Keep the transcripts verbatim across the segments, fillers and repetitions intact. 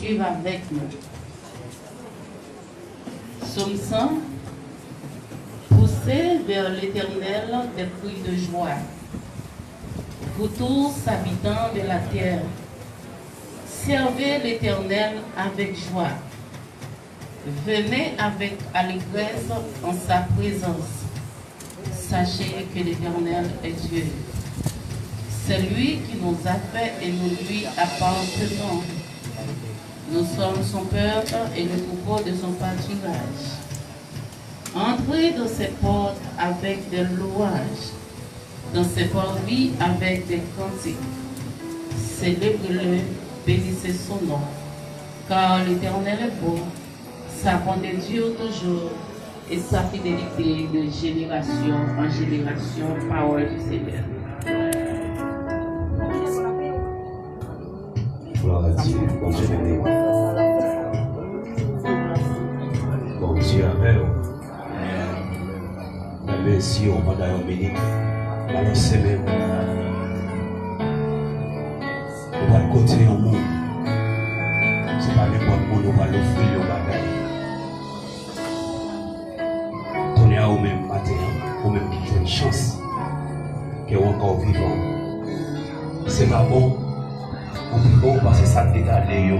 Suive avec nous. Psaume cent. Poussez vers l'Éternel des cris de joie, vous tous habitants de la terre. Servez l'Éternel avec joie. Venez avec allégresse en sa présence. Sachez que l'Éternel est Dieu. C'est lui qui nous a fait et nous lui appartenons. Nous sommes son peuple et le troupeau de son pâturage. Entrez dans ses portes avec des louanges, dans ses parvis avec des cantiques. Célébrez-le, bénissez son nom, car l'Éternel est bon, sa bonté dure toujours, et sa fidélité de génération en génération. Parole du Seigneur. Glwa a Dye, Bondye beni w. Bondye avè w. Fèmen zye w pandan yon minit. Balanse men w. Ou pral kote yon moun. Se pa nenpòt moun ou pral ofri yon bagay. Kounye a, ou menm maten an, ou menm ki jwenn chans ke w ankò vivan, se pa bon ou pi bon pase sa k te gade yo.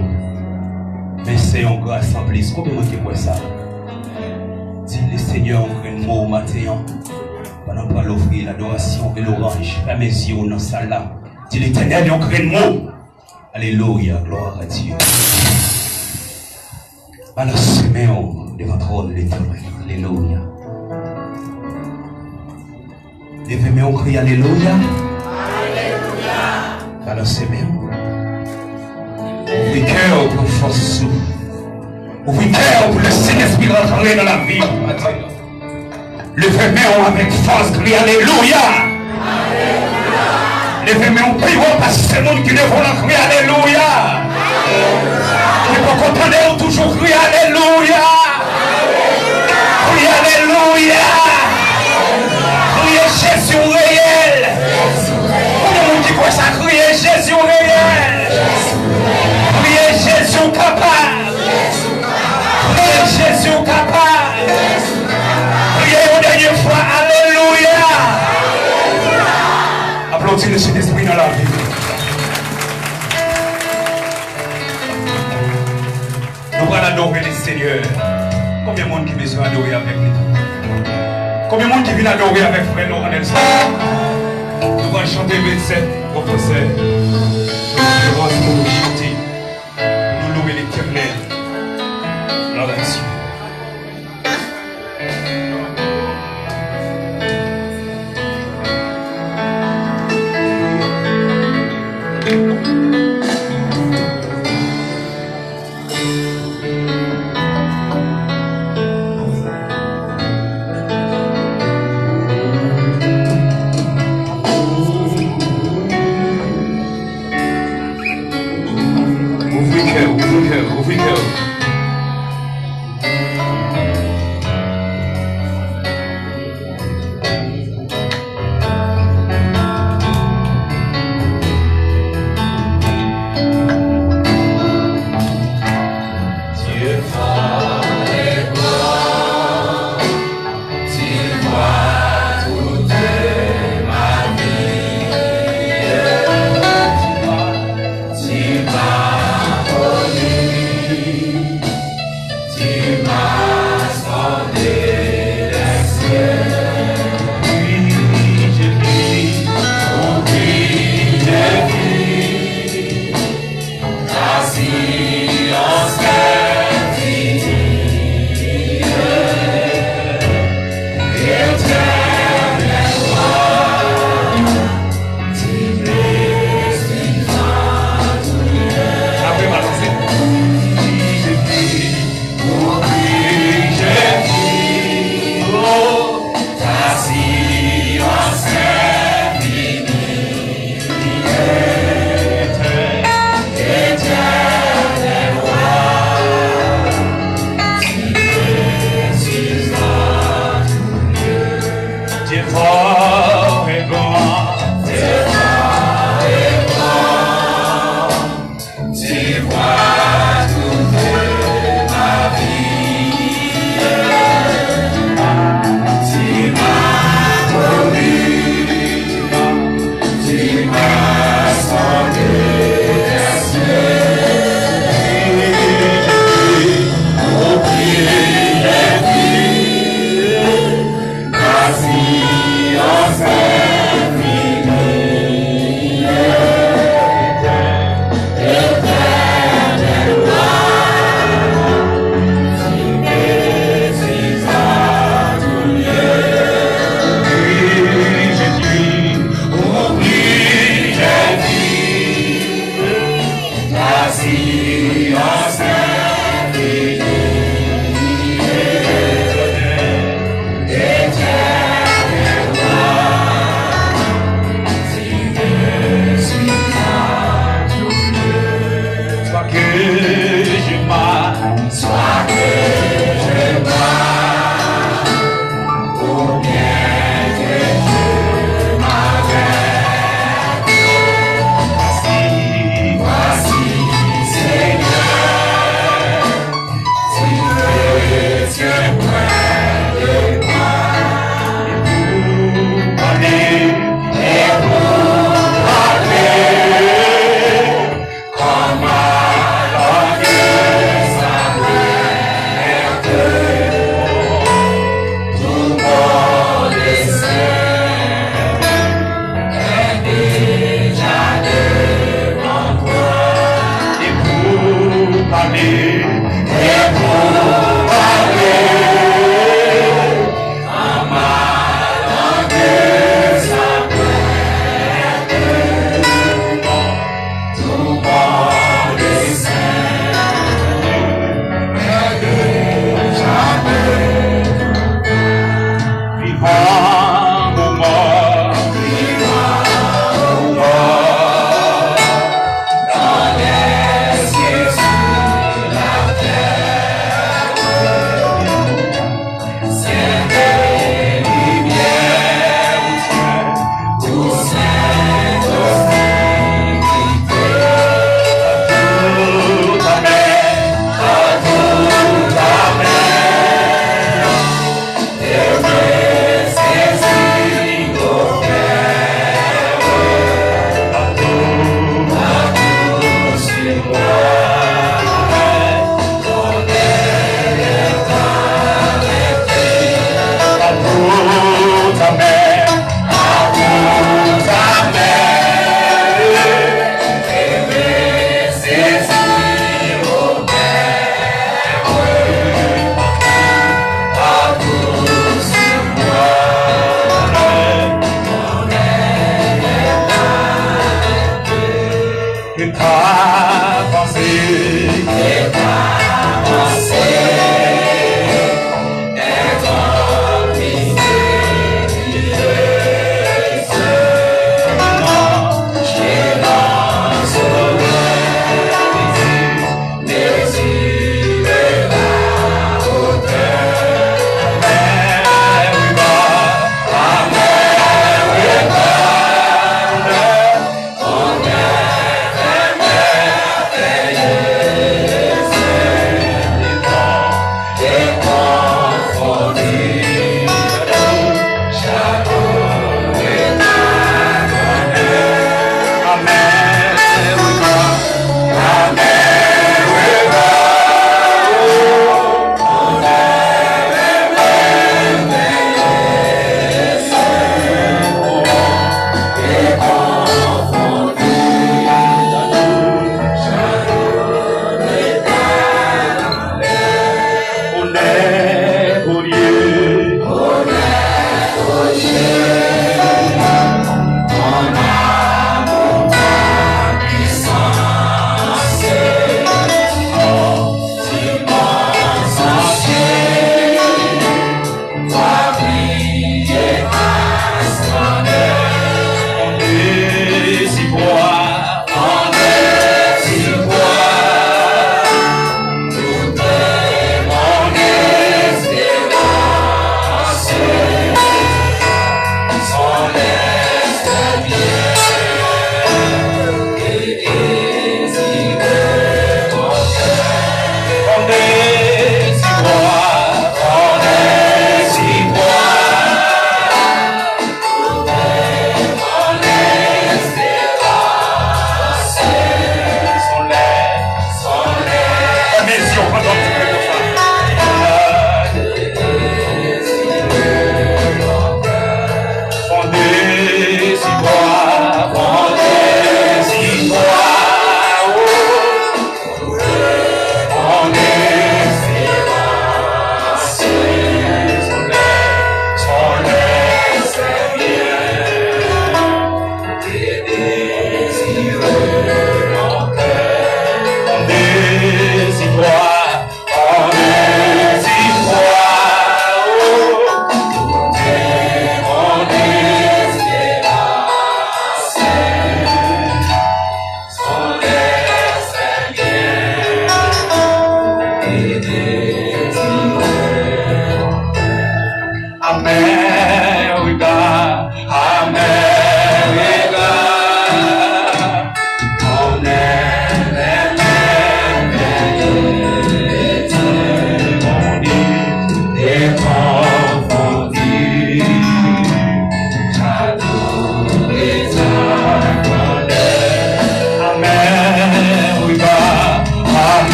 Men se yon gras anplis. Konbyen moun ki kwè sa? Di Lesenyè yon grenn mo maten an. Pandan w pral ofri ladorasyon e lwanj, fèmen zye w nan sal la. Di Letènèl yon grenn mo. Alelouya, glwa a Dye. Balanse men w devan twòn Letènèl. Alelouya. Leve men w, kriye alelouya. Balanse men w. Ouvri kè w pou fòs ou. Ouvri kè w pou Lesentespri rantre nan lavi w. Leve men w avèk fòs, kriye alelouya. Leve men w pi wo pase moun ki devan w lan, kriye alelouya. Ki poko tande w, toujou kriye alelouya. Kriye alelouya. Kriye Jezi w reyèl. Konbyen moun ki kwè sa? Kriye Jezi w reyèl. Kriye Jezi w kapab. Kriye Jezi w kapab. Kriye yon dènye fwa, alelouya. Aplodi Lesentespri nan lavi. Nou pral adore Lesenyè. Konbyen moun ki bezwen adore avèk li? Konbyen moun ki vin adore avèk frè Laurent Nelson? Nou pral chante vennsenk, pwofesè. Reverans pou nou chante. Nou louwe Letènèl. Glwa a Dye. Ouvri kè w, ouvri kè w, ouvri kè w.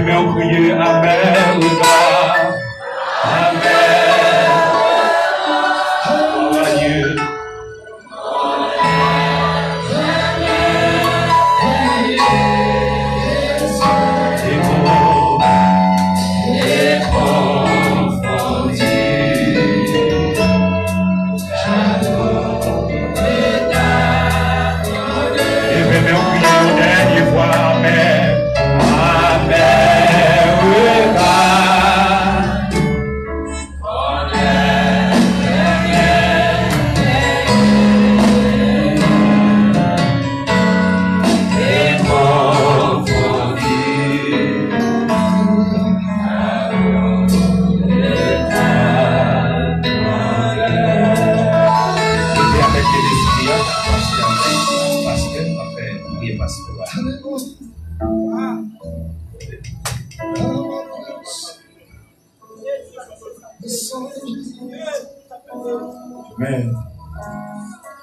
Men w kriye, Amèn, Amèn. Glwa a Dye. Leve men w, kriye yon dènye fwa, Amèn. Amèn. Kite avèk Lespri a, pastè, pastè, pastè, pastè, pastè. Amen.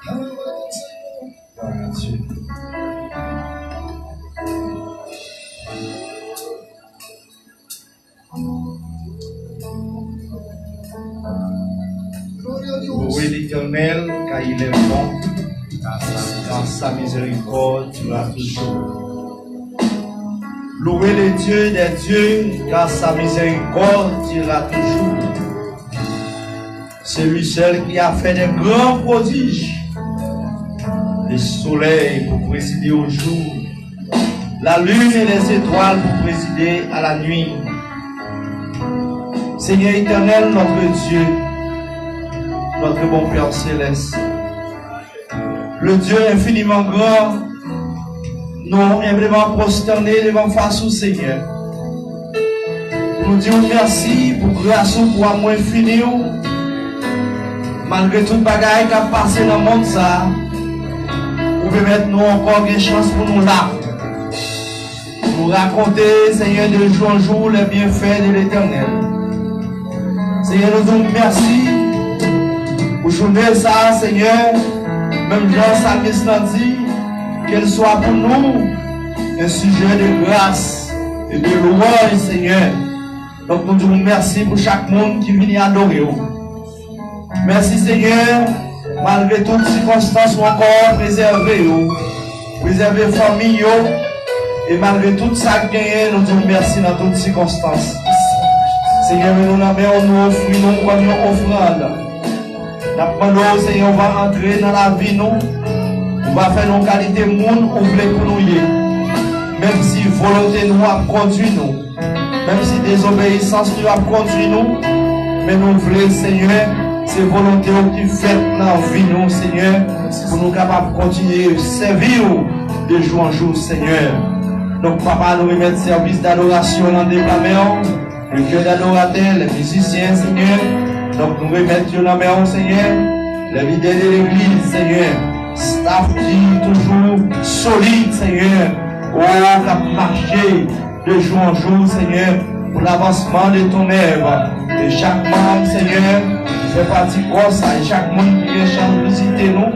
Glwa a Dye. Louez l'Éternel, car il est bon, car sa miséricorde durera toujours. Louez le Dieu des dieux, car sa miséricorde durera toujours. C'est lui seul qui a fait des grands prodiges. Le soleil pour présider au jour, la lune et les étoiles pour présider à la nuit. Seigneur éternel, notre Dieu, notre bon Père céleste, le Dieu infiniment grand, nou enbleman pwostène devan fas ou, Senyè. Pou nou di w mèsi pou gras ou, pou amou enfini w. Malgre tout bagay k ap pase nan mond sa a, ou pèmèt nou ankò gen chans pou nou la. Pou nou rakonte, Senyè, de jou an jou, les bienfaits de l'Éternel. Senyè, nou di w mèsi pou jounen sa a, Senyè. Menm jan salmis lan di, qu'elle soit pour nous un sujet de grâce et de louange, Senyè. Donk, nou di w mèsi pou chak moun ki vini adore w. Mèsi, Senyè, malgre tout sikonstans, ou ankò prezève yo, prezève fanmi yo, e malgre tout sa k genyen, nou di w mèsi nan tout sikonstans. Senyè, men nou nan men w, nou ofri nou kòm yon ofrann. N ap mande w, Senyè, ou va antre nan lavi nou, ou va fè nou kalite moun ou vle pou nou ye. Menm si volonte nou ap kondui nou, menm si dezobeyisans nou ap kondui nou, men nou vle, Senyè, se volonte w ki fèt nan vi nou, Senyè, pou nou kapab kontinye sèvi w de jou an jou, Senyè. Donk, Papa, nou remèt sèvis dadorasyon nan de men w, le kè dadoratè, lè mizisyen, Senyè. Donk, nou remèt yo nan men w, Senyè. Lè lidè de legliz, Senyè. Staf ki toujou solid, Senyè. O, k ap mache de jou an jou, Senyè, pou lavansman de ton èv. E chak manm, Senyè, ki fè pati kò sa, e chak moun ki gen chans vizite nou,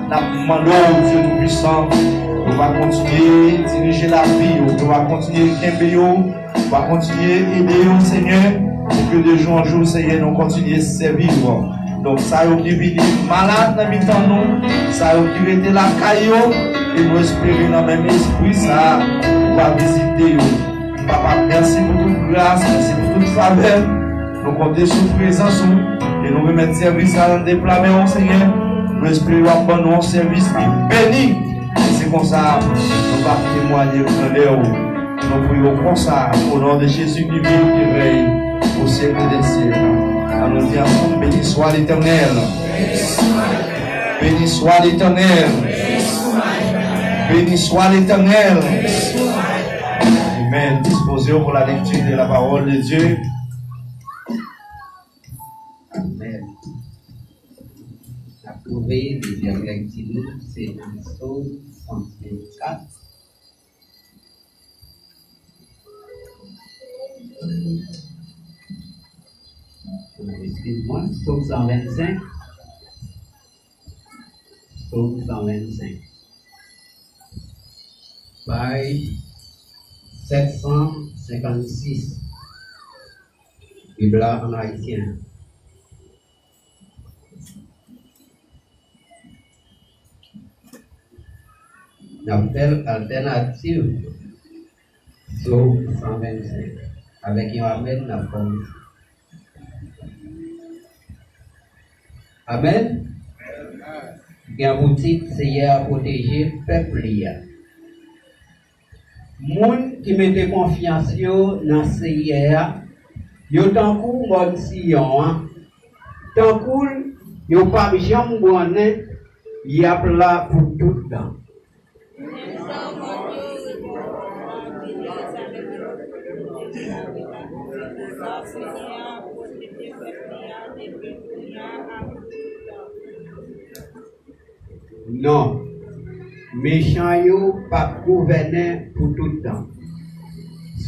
n ap mande w, Dye Toupisan, pou w va kontinye dirije lavi yo, pou w va kontinye kenbe yo, ou va kontinye ede yo, Senyè, pou ke de jou an jou, Senyè, nou kontinye sèvi w. Donk, sa yo ki vini malad nan mitan nou, sa yo ki rete lakay yo, e nou espere nan menm espri sa a, ou va vizite yo. Papa, mèsi pou tout gras, mèsi pou tout favè. Nou konte sou prezans ou, e nou remèt sèvis sa a nan de men w, Senyè. Nou espere w ap ban nou yon sèvis ki beni. E se konsa, nou va temwaye grandè w. Nou priye w konsa, o non de Jezi ki viv, ki rèy o syèk dè syèk. Ann nou di ansanm, béni soit l'Éternel. Béni soit l'Éternel. Béni soit l'Éternel. Amen. Dispoze w pou la lecture de la parole de Dieu. Amen. N ap twouve dezyèm lèkti nou, se nan Sòm san vennkat. Eskiz mwen, Sòm san vennsenk. Sòm san vennsenk. Paj Sèt san senkannsis. Bib la an ayisyen. N ap fè l altènativ Sòm san vennsenk. Avèk yon amèn, n ap kòmanse. Amèn. Gen pou tit, Seyè a pwoteje pèp li a. Moun ki mete konfyans yo nan Seyè a, yo tankou mòn Siyon an. Tankou l, yo p ap janm brannen, y ap la pou tout tan. Non, mechan yo p ap gouvènen pou tout tan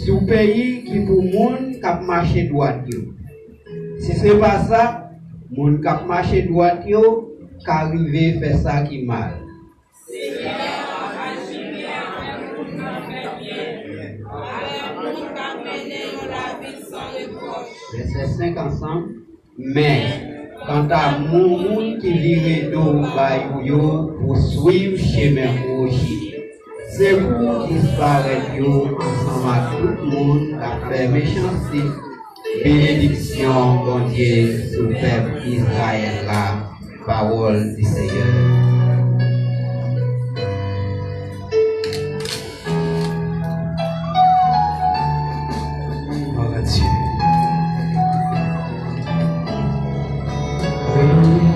sou peyi ki pou moun k ap mache dwat yo. Si se pa sa, moun k ap mache dwat yo ka rive fè sa ki mal. Senyè a, aji byen avèk moun k ap fè byen, avèk moun k ap mennen yon lavi san repwòch. Vèsè senk ansanm. Men, kanta moun, moun ki vire do bay ou yo pou swiv chemen kwochi, se pou w disparèt yo ansanm ak tout moun k ap fè mechanste. Benediksyon Bondye sou pèp Izrayèl la. Pawòl di Seyè. Glwa a Dye. Alelouya.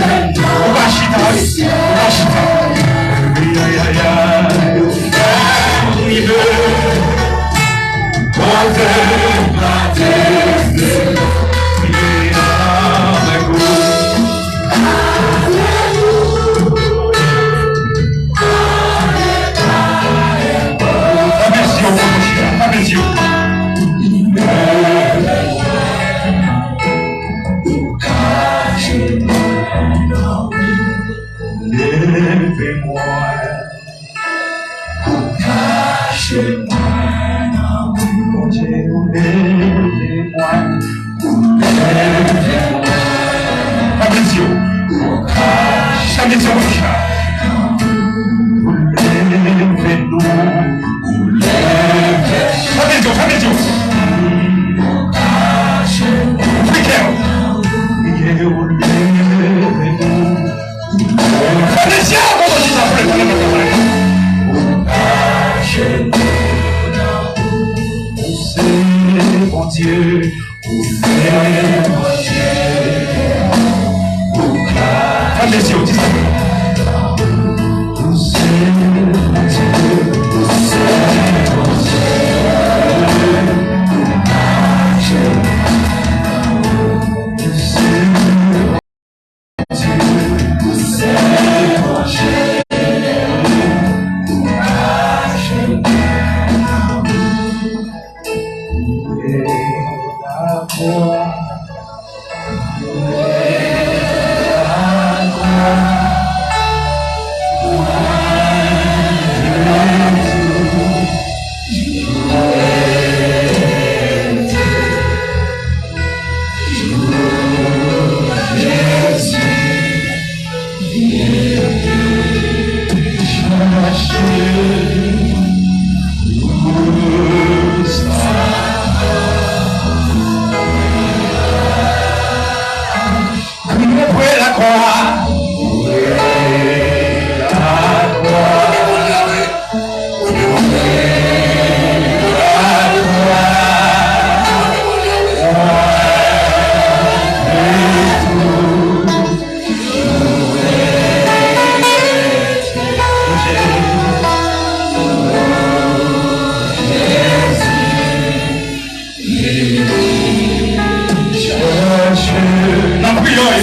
Ou pa chita, wi. Ou pa chita. Ay, ay, ay, ay. Sa mèsi yo, mon chè. Sa mèsi yo. Leve mwen. Kache mwen nan men Bondye, ou leve mwen. Ou leve mwen. Fè mezi w. Fè mezi w, mon chè. Ou leve nou. Ou leve. Fè mezi w, fè mezi w. Ouvri kè w. Ou leve nou. Fè mezi w, mon Bondye, ta vle, ta vle, ta vle. Ou se Bondye. Ou se Bondye. Fè mezi w, di sa. Ou se Bondye. Ou se Bondye. Kriye, pwe lakwa. N ap priye, wi.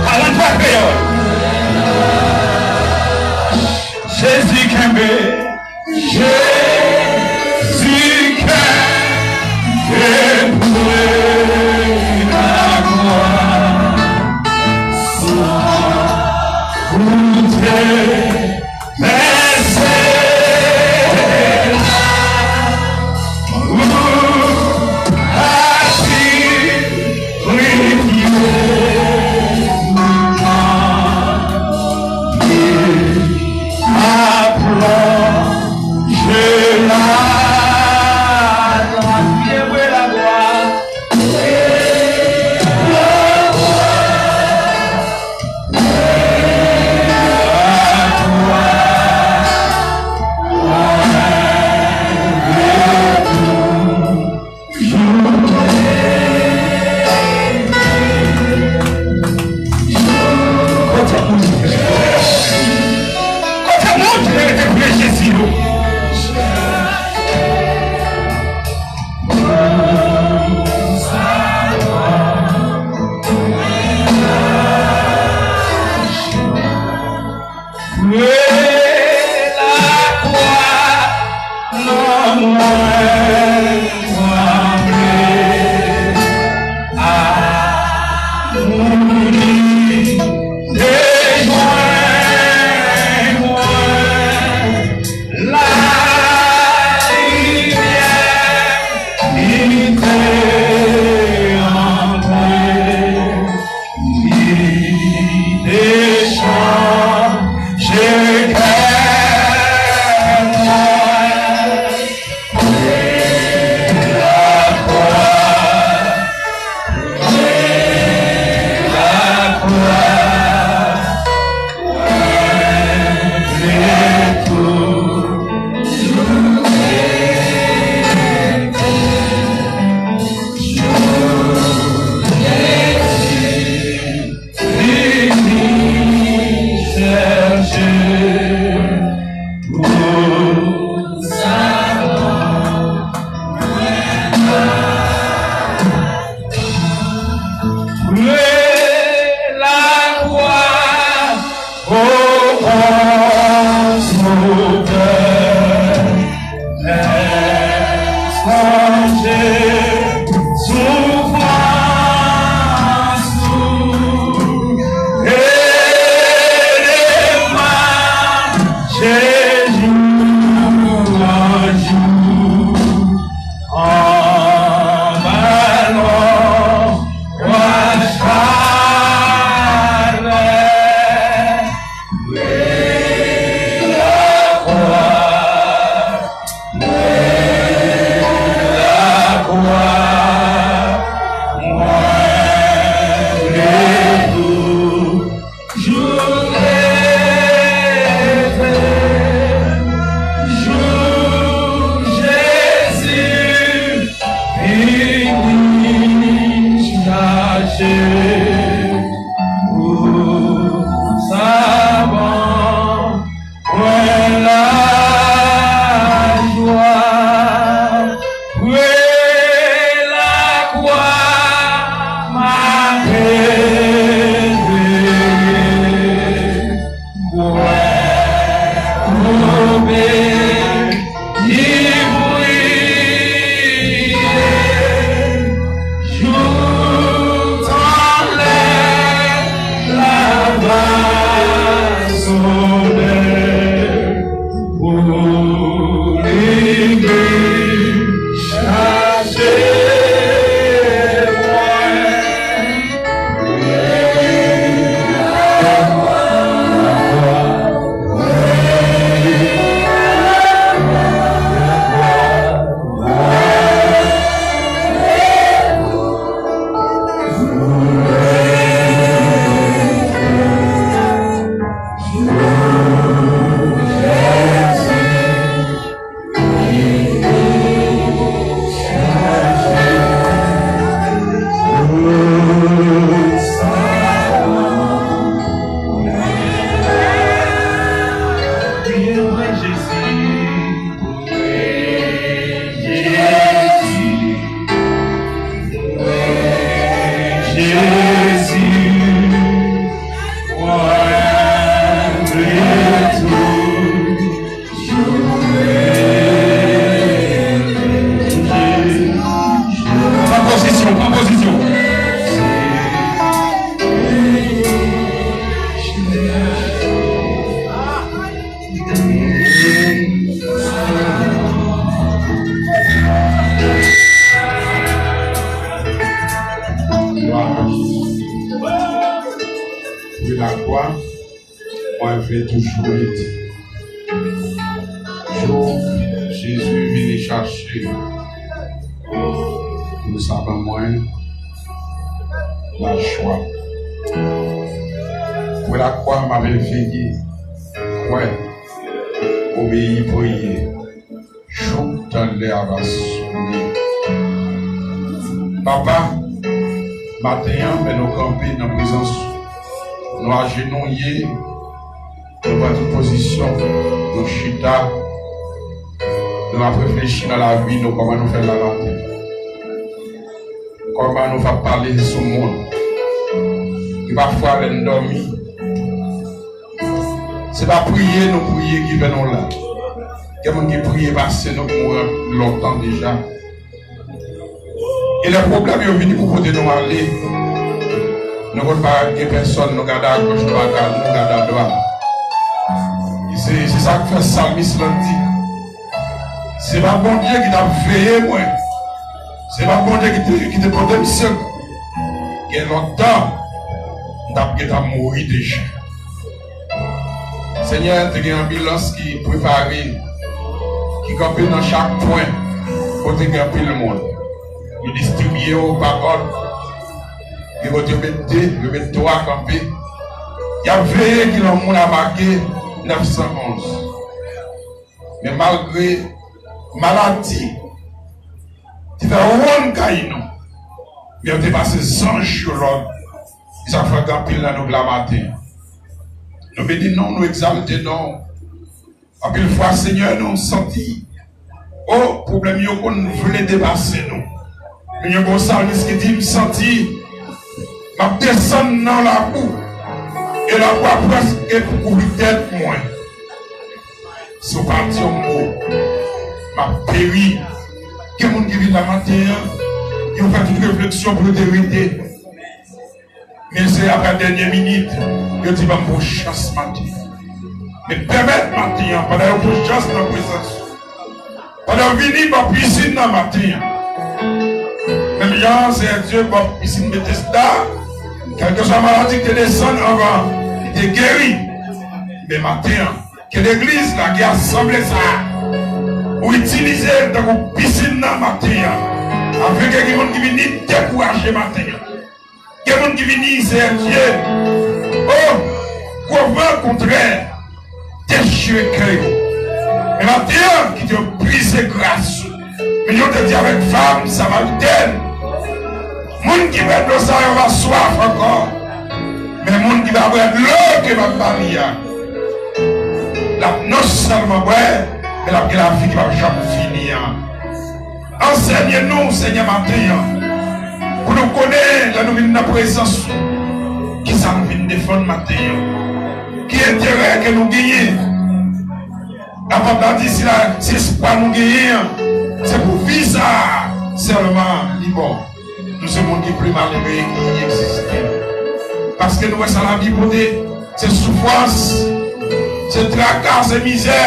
Kalann pa kreyòl. Jezi kenbe. Jezi kenbe. Pwe lakwa. San koute. Delakwa, mwen vle toujou rete. Jou Jezi vini chache nou, sa ban mwen lajwa. Delakwa, m ap veye, kwè, obeyi, priye. Jou tan lè a va sone. Papa, maten an, men nou kanpe nan prezans ou. Nou ajenouye, nou pran tout pozisyon, nou chita, nou ap reflechi nan lavi nou, kòman nou fè l la maten. Kòman nou va pale sou moun ki pafwa lè n dòmi, se pa priye nou priye ki fè nou la. Gen moun ki priye pase nou ki mouri lontan deja. E lè pwoblèm yo vini pou pote nou ale, nou konn pa gen pèsòn, nou gade agoch, nou pa gade, nou gade adwat. E se, se sa k fè salmis lan di, se pa Bondye ki t ap veye mwen, se pa Bondye ki te, ki te pote m sekou, gen lontan m t ap gentan mouri deja. Senyè, te gen anbilans ki prepare, ki kanpe nan chak kwen kote gen anpil moun. Yo distribiye yo pa òd. Gen kote yo met de, yo met twa kanpe. Y ap veye ki lanmou la make nèf san onz. Men malgre maladi te fè wonn kay nou, men yo te pase zanj yo lòd. E sa fè gen anpil nan nou la maten an. Nou beni non w, nou egzalte non w. Anpil fwa, Senyè, nou santi, o, pwoblèm yo konn vle depase nou. Men yon bon salmis ki di, m santi m ap desann nan labou, e labou a prèske pou kouvri tèt mwen. Si w pa di yon mo, m ap peri. Gen moun ki vin la maten an, yo fè tout refleksyon pou yo te rete. Men se apre dènye minit, yo di, ban m yon chans maten. Men pèmèt maten an, pandan yo pran chans nan prezans ou, pandan yo vini bò pisin nan maten an, menm jan Seyè Dye bò pisin Betesda, kèlkeswa maladi ki te desann anvan, li te geri. Men maten an, ke legliz la, ke asanble sa a, ou itilize l tankou pisin nan maten an, afin ke gen moun ki vini dekouraje maten an. Gen moun ki vini, Seyè Dye, o, gwo van kontrè dechire kè yo. Men maten an, kite yo brize gras ou. Men yo te di avèk fanm samaritèn, moun ki bwè dlo sa yo va swaf ankò. Men moun ki va bwè dlo ke m ap ba li a, l ap non sèlman bwè, men l ap gen lavi ki p ap janm fini an. Ansèye nou, Senyè, maten an, pou nou konnen lè nou vin nan prezans ou, kisa nou vin defann maten an, ki enterè ke nou genyen. Lapòt la di, si la, si espwa nou genyen an, se pou vi sa a sèlman li bon. Nou se moun ki pli malere ki egziste. Paske nou wè sa lavi pote, se soufrans, se traka, se mizè.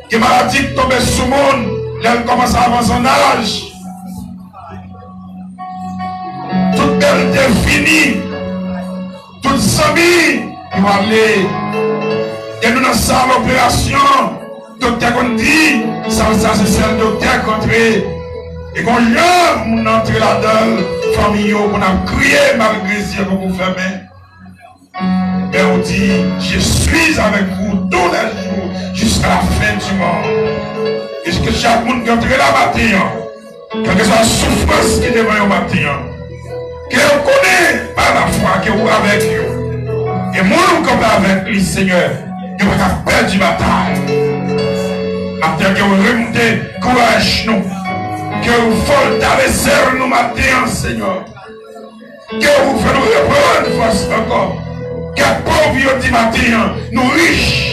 Gen maladi k tonbe sou moun lè l kòmanse avanse an laj. Tout bèlte fini. Tout zanmi yo ale. Gen nou nan sal operasyon, doktè konn di, sal sa se sèl doktè k antre. E gon jan moun antre ladan l, fanmi yo konn ap kriye malgre zye poko fèmen. Men ou di, je suis avec vous tous les jours jusqu'à la fin du monde. E ke chak moun ki antre la maten an, kèlkeswa soufrans ki devan yo maten an, ke yo konnen pa lafwa ke ou avèk yo. E moun ou kanpe avèk li, Senyè, yo pa ka pèdi batay. Maten an, ke ou remonte kouraj nou. Ke ou fòtalese nou maten an, Senyè. Ke ou fè nou reprann fòs ankò. Ke pòv yo di maten an, nou rich.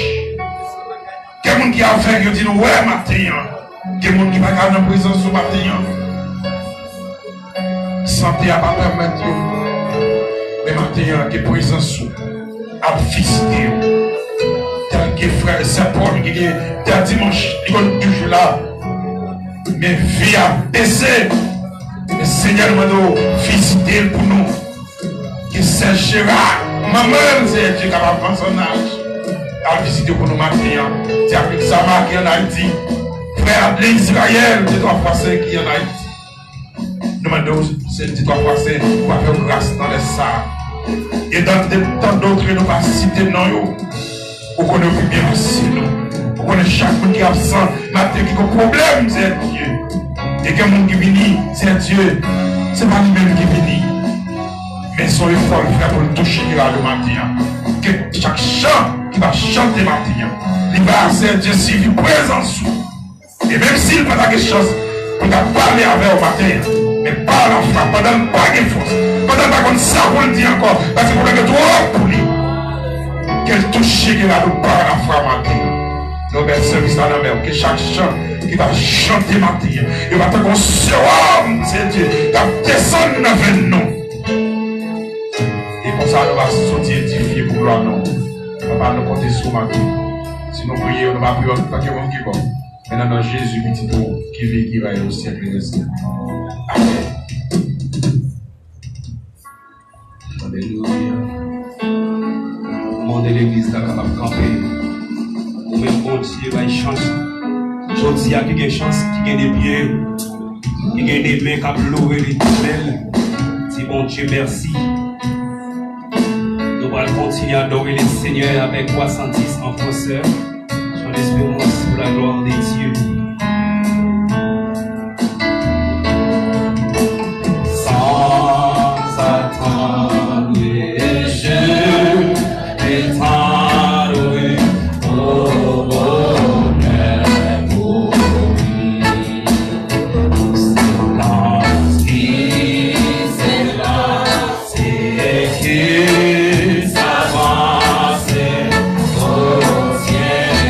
Ke moun ki avèg yo di nou wè maten an. Ke moun ki pa ka nan prezans ou maten an. Sante a pa pèmèt yo. Men maten an, ke prezans ou ap vizite yo. Tèlke frè e sè Pòl ki gen tè dimanch, li konn toujou la. Men vi a bese. Men Senyè, nou mande w vizite l pou nou. Ke sè Jera Manman l, Senyè Dye, kapab pran sannaj. Al vizite pou nou maten an. Dyakon Zama ki ann Ayiti. Frè Adley Israël, de twa fwa sen ki ann Ayiti. Nou mande w, Senyè Dye, twa fwa sen, pou w fè w gras nan lè sa a. E dan de tan dòt nou pa site non yo. Ou konnen yo pi byen pase nou. Ou konnen chak moun ki absan, maten ki gon pwoblèm, Senyè Dye. E gen moun ki vini, Senyè Dye, se pa li menm ki vini. Men se yon efò l fè pou l touche Gerardo maten an. Ke chak chan ki va chante maten an, li va, Senyè Dye, sivi prezans ou. E menm si l pa ta gen chans pou l ta pale avè w maten an, men pa lafwa, pandan l pa gen fòs, pandan l pa konn sa pou l di ankò, paske pwoblèm yo twòp pou li, ke l touche Gerardo pa lafwa maten an. Nou met sèvis la nan men w, ke chak chan ki va chante maten an, yo va tankou yon sewòm, Senyè Dye, k ap desann nan venn nou. E konsa, nou va soti edifye pou glwa non w. Papa, nou konte sou w maten. Si nou priye w, nou pa priye w tankou moun ki mò. Men nan non Jezi, Pitit ou, ki viv, ki rèy o syèk dè syèk. Amèn. Alelouya. Mande legliz la kapab kanpe. Ou menm Bondye bay chans. Jodi a ki gen chans, ki gen de pye, ki gen de men k ap louwe Letènèl. Di Bondye mèsi. Nou pral kontinye adore le Senyè avèk twa san dis an fransè. Chant d'espérance pour la gloire de Dieu. Sans attendre, je t'attendrai, ô bonheur pour lui. Silence qui s'élève. C'est que ça va, c'est au ciel.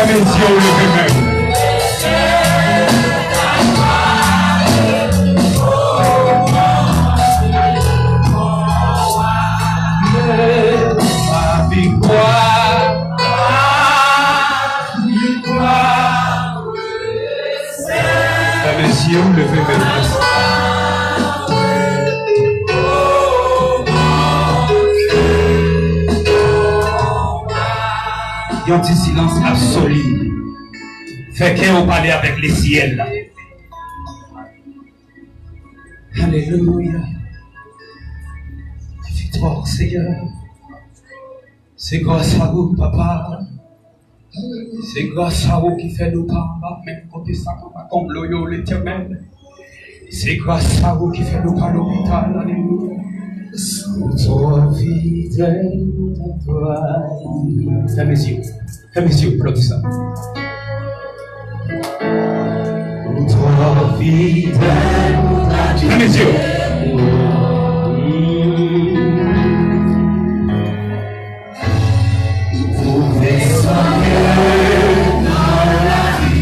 Mesye, w leve men w. Fè mesye, w leve men w. Yon ti silans absoli. Fè kè w pale avèk lesyèl la. Alelouya. Viktwa, Seyè. Se gras a ou, Papa. Se gras a ou ki fè nou pa anba menm kote sa konba konblo yo, Letènèl. Se gras a ou ki fè nou pa lopital, alelouya. Ou twò fidèl, ou twò fidèl. Fèmen zye w. Fèmen zye w, aplodi sa. Ou twò fidèl, ou twò fidèl. Fèmen zye w. Ou pwouve sa ke nan lavi.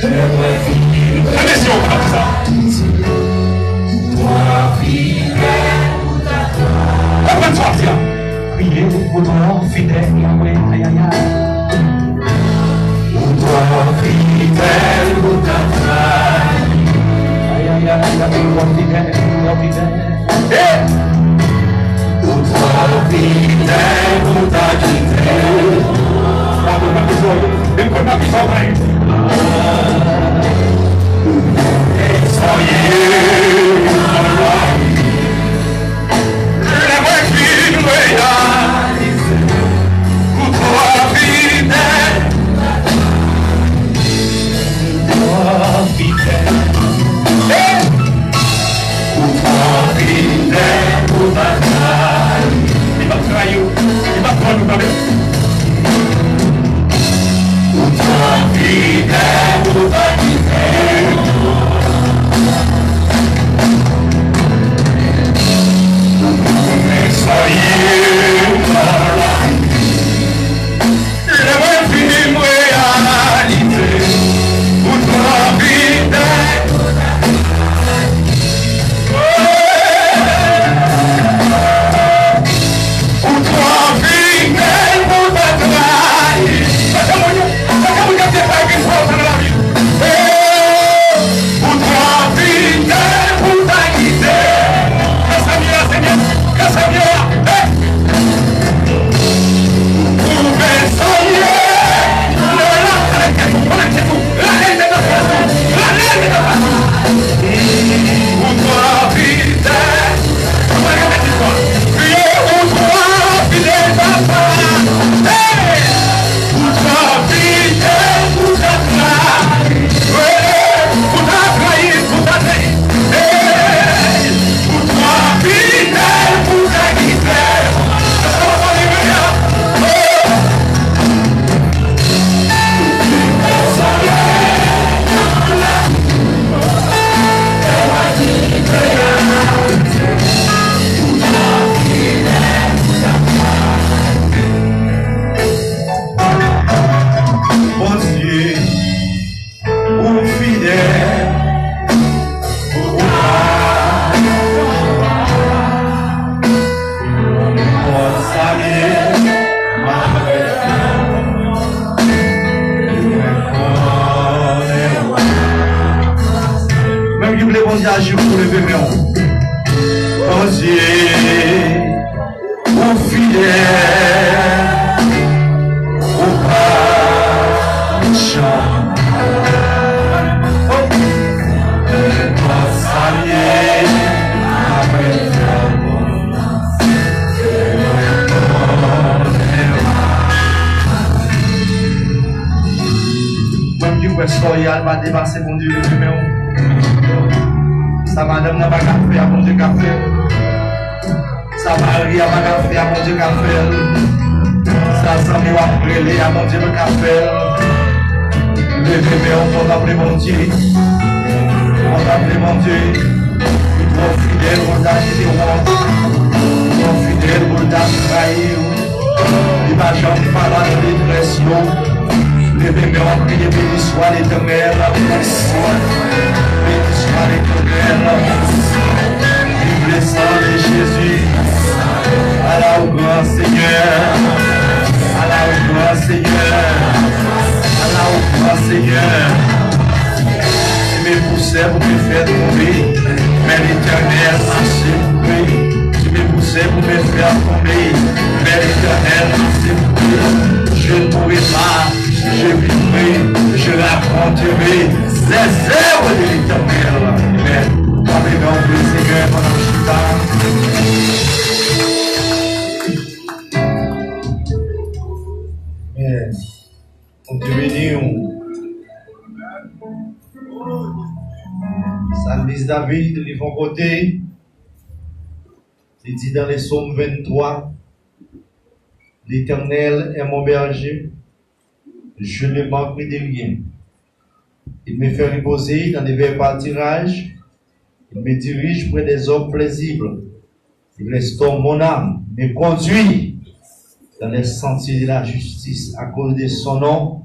Fèmen zye w, aplodi sa. Ou twò fidèl pou ta glwa. Konprann sa w ap di a. Priye, ou twò fidèl, Yahweh, ayayay. Ou twò fidèl pou ta trayi. Ayayay, ou twò fidèl, ou twò fidèl. Hey! Ou twò fidèl pou ta kite. Bravo, bravo, bravo. Vin konn nan pizza w bay. Sa w ye, lè mwen fin reyalize ou twò fidèl. Ou twò fidèl. Hey! Ou twò fidèl pou ta trayi. Li p ap trayi w. Li p ap pran nou kanmenm. Ou twò fidèl pou ta kite. Ou konnen sa w ye nan lavi. Lè mwen fin reyalize ou twò fidèl. Ou twò fidèl pou ta trayi. Sa se moun yo, sa se moun yo te trayi vin fè w sa nan lavi. Ou twò fidèl pou ta kite. Kè sa m ye a, Senyè. Kè sa m ye a. Hey! Ou pwouve sa w ye. Lè w la, kònèkte tou, kònèkte tou. Lale l nan fas ou. Lale l nan fas ou. Ou twò fidèl. Ou pa gen pèdi fwa. Kriye, ou twò fidèl, papa. Hey! Ou twò fidèl pou ta trayi. Hey! Pou ta trayi, pou ta trayi. Hey! Ou twò fidèl pou ta kite. Sa va pa rive a. Oh! Bondye, ou fidèl, ou pa. Ou salye, m ap rete. Menm ki vle Bondye aji pou ou, leve men w. Bondye, ou fidèl, ou pa janm. Oh! Ou salye, m ap rete. Mwen ki kwè sa w ye a, l pa depase Bondye, leve men w. Sa madanm nan pa ka fè a, Bondye ka fè l. Sa mari a pa ka fè a, Bondye ka fè l. Sa zanmi w ap rele a, Bondye ka fè l. Leve men w, kontanple Bondye. Kontanple Bondye. Li twò fidèl pou l ta kite w. Li twò fidèl pou l ta trayi w. Li pa janm pa la nan detrès yo. Leve men w, priye, beni swa Letènèl. Beni swa Letènèl. Viv le sang de Jésus. Ala ou gran, Senyè. Ala ou gran, Senyè. Ala ou gran, Senyè. Tu me poussais pour me faire tomber, mais l'Éternel m'a secouru. Tu me poussais pour me faire tomber, mais l'Éternel m'a secouru. Je ne mourrai pas, je vivrai, je raconterai les œuvres de l'Éternel. Amen. Kanpe nan non Senyè pandan m chita. Amen. Bondye beni w. Salmis David, li fè yon kote, li di dans les psaumes vingt-trois, L'Éternel est mon berger, je ne manquerai de rien. Il me fait reposer dans de verts pâturages, il me dirige près des eaux paisibles. Il restaure mon âme, me conduit dans les sentiers de la justice à cause de son nom.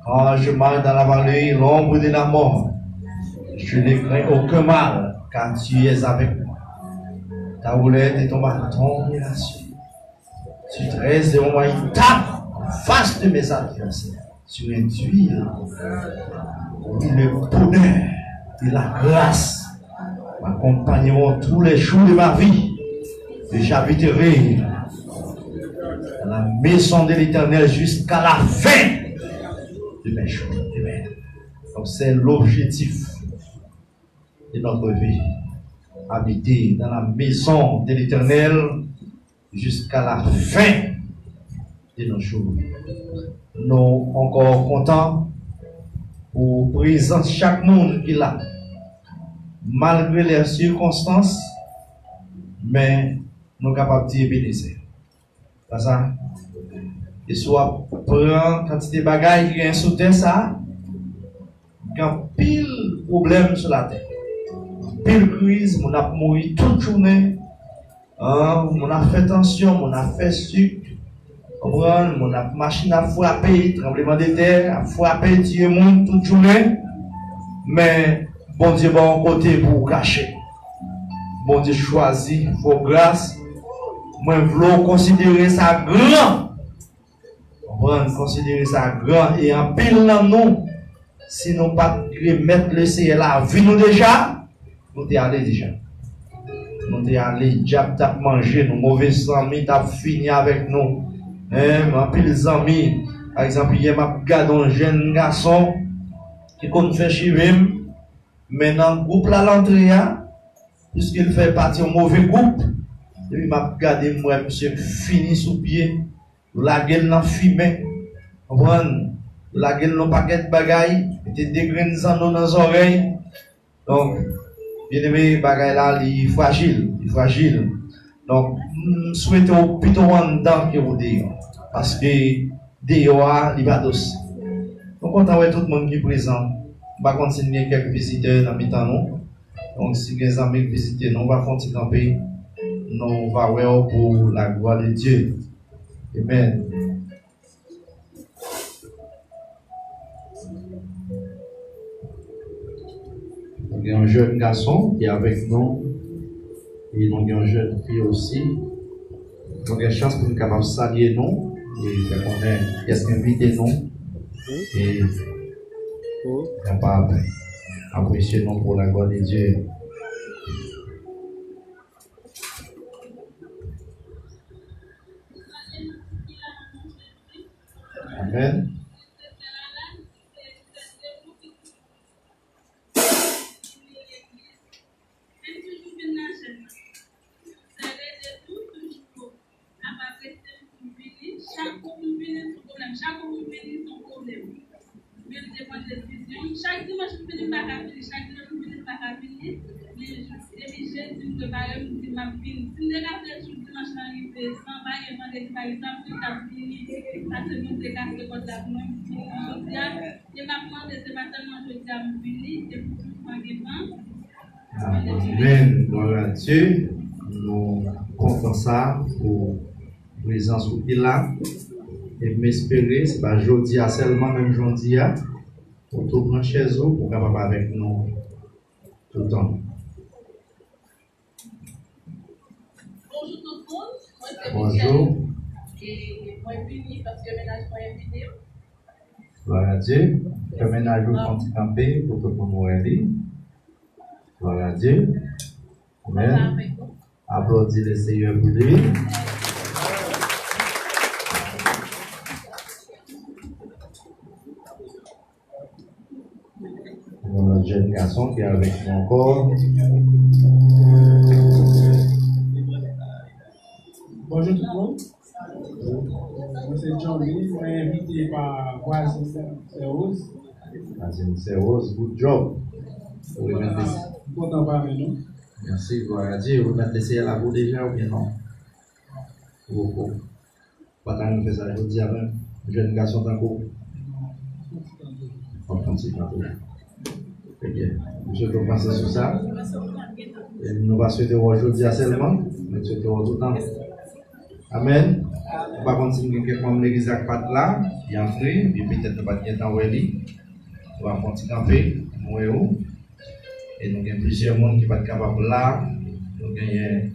Quand je marche dans la vallée et l'ombre de la mort, je ne crains aucun mal, car tu es avec moi. Ta houlette et ton bâton me rassurent. Tu dresses devant moi une table en face de mes adversaires. Tu induis le bonheur et la grâce m'accompagneront tous les jours de ma vie, et j'habiterai dans la maison de l'Éternel jusqu'à la fin de mes jours. Amen. Donc c'est l'objectif de notre vie. Habiter dans la maison de l'Éternel jusqu'à la fin de nos jours. Nou ankò kontan pou prezans chak moun ki la. Malgre les circonstances, men nou kapab di Ebenezè. Pa sa? E si w ap pran kantite bagay ki genyen sou tè sa, gen anpil pwoblèm sou latè. Anpil kriz, moun ap mouri tout jounen. An, moun ap fè tansyon, moun ap fè sik. Konprann? Moun ap, machin ap frape, tranblemanntè ap frape, tiye moun tout jounen. Men Bondye ba w yon kote pou w kache. Bondye chwazi, fè w gras. Mwen vle w konsidere sa gran. Konprann, konsidere sa gran. E anpil nan nou, si nou pa t remèt Lesenyè lavi nou deja, nou te ale deja. Nou te ale, dyab t ap manje nou, move zanmi t ap fini avèk nou. Hein, anpil zanmi, pa egzanp, yè m ap gade yon jèn gason ki konn fè cheve m, men nan gwoup la l antre a, piske l fè pati yon move gwoup, epi m ap gade, m wè misye fini sou pye, yo lage l nan fimen, konprann? Yo lage l nan pakèt bagay, mete de grenn zanno nan zòrèy. Donk, byeneme, bagay la, li frajil, li frajil. Donk, m swete w pito w anndan ke w deyò. Paske deyò a, li pa dous. Nou kontan wè tout moun ki prezan. M pa konn si n gen kèk vizitè nan mitan nou. Donk, si gen zanmi k vizite nou, va fè yon ti kanpe. Nou va wè w pou la gloire de Dieu. Amen. Nou gen yon jèn gason ki avèk nou, e nou gen yon jèn fi osi. Nou gen chans pou n kapab salye nou, e fè konnen kiyès ki envite nou, e kapab apresye nou pou la gloire de Dieu. Amen. Chak kou m vini, se yon pwoblèm. Chak kou m vini, se yon pwoblèm. Men m te pran desizyon. Chak dimanch m vini, m pa ka vini. Chak dimanch m vini, m pa ka vini. Men depi jedi m prepare m, m di m ap vini. Si m te ka fè jou dimanch lan rive san pa gen vandredi pa egzanp, m t ap vini. Paske Bondye kase pòt la pou mwen, m vini jodi a. E m ap mande, se pa sèlman jodi a m vini, e pou tout tan gen tan. Amen. Gloire à Dieu. Nou kontan sa pou prezans ou ki la. E m espere se pa jodi a sèlman, menm jan w di a, ou tou pran chèz ou pou w kapab avèk nou toutan. Bonjou tout moun, mwen se Michel. Bonjou. E mwen vini paske mennaj mwen envite m. Glwa a Dye. Fè mennaj ou fè yon ti kanpe pou tout moun wè li. Glwa a Dye. Amèn. Aplodi le Seyè pou li. Yon lòt jèn gason ki avèk nou ankò. Bonjou tout moun. Mwen se Johnny, mwen envite pa vwazin Sè Rose. Vwazin Sè Rose, good job. Ou remèt Leseyè. M kontan pami nou. Mèsi, glwa a Dye. Ou remèt Leseyè lakou deja oubyen non? Poko. Pa ta renmen fè sa jodi a menm, jèn gason tankou w. W ap kontinye toujou. Ebyen, m swete w panse sou sa. E nou pa swete w jodi a sèlman, men swete w toutan. Amèn. M pa konn si m gen kèk manm legliz la k pa t la, ki antre, epi petèt nou pa t gentan wè li. Nou va fè yon ti kanpe, nou wè w. E nou gen plizyè moun ki pa t kapab la. Nou genyen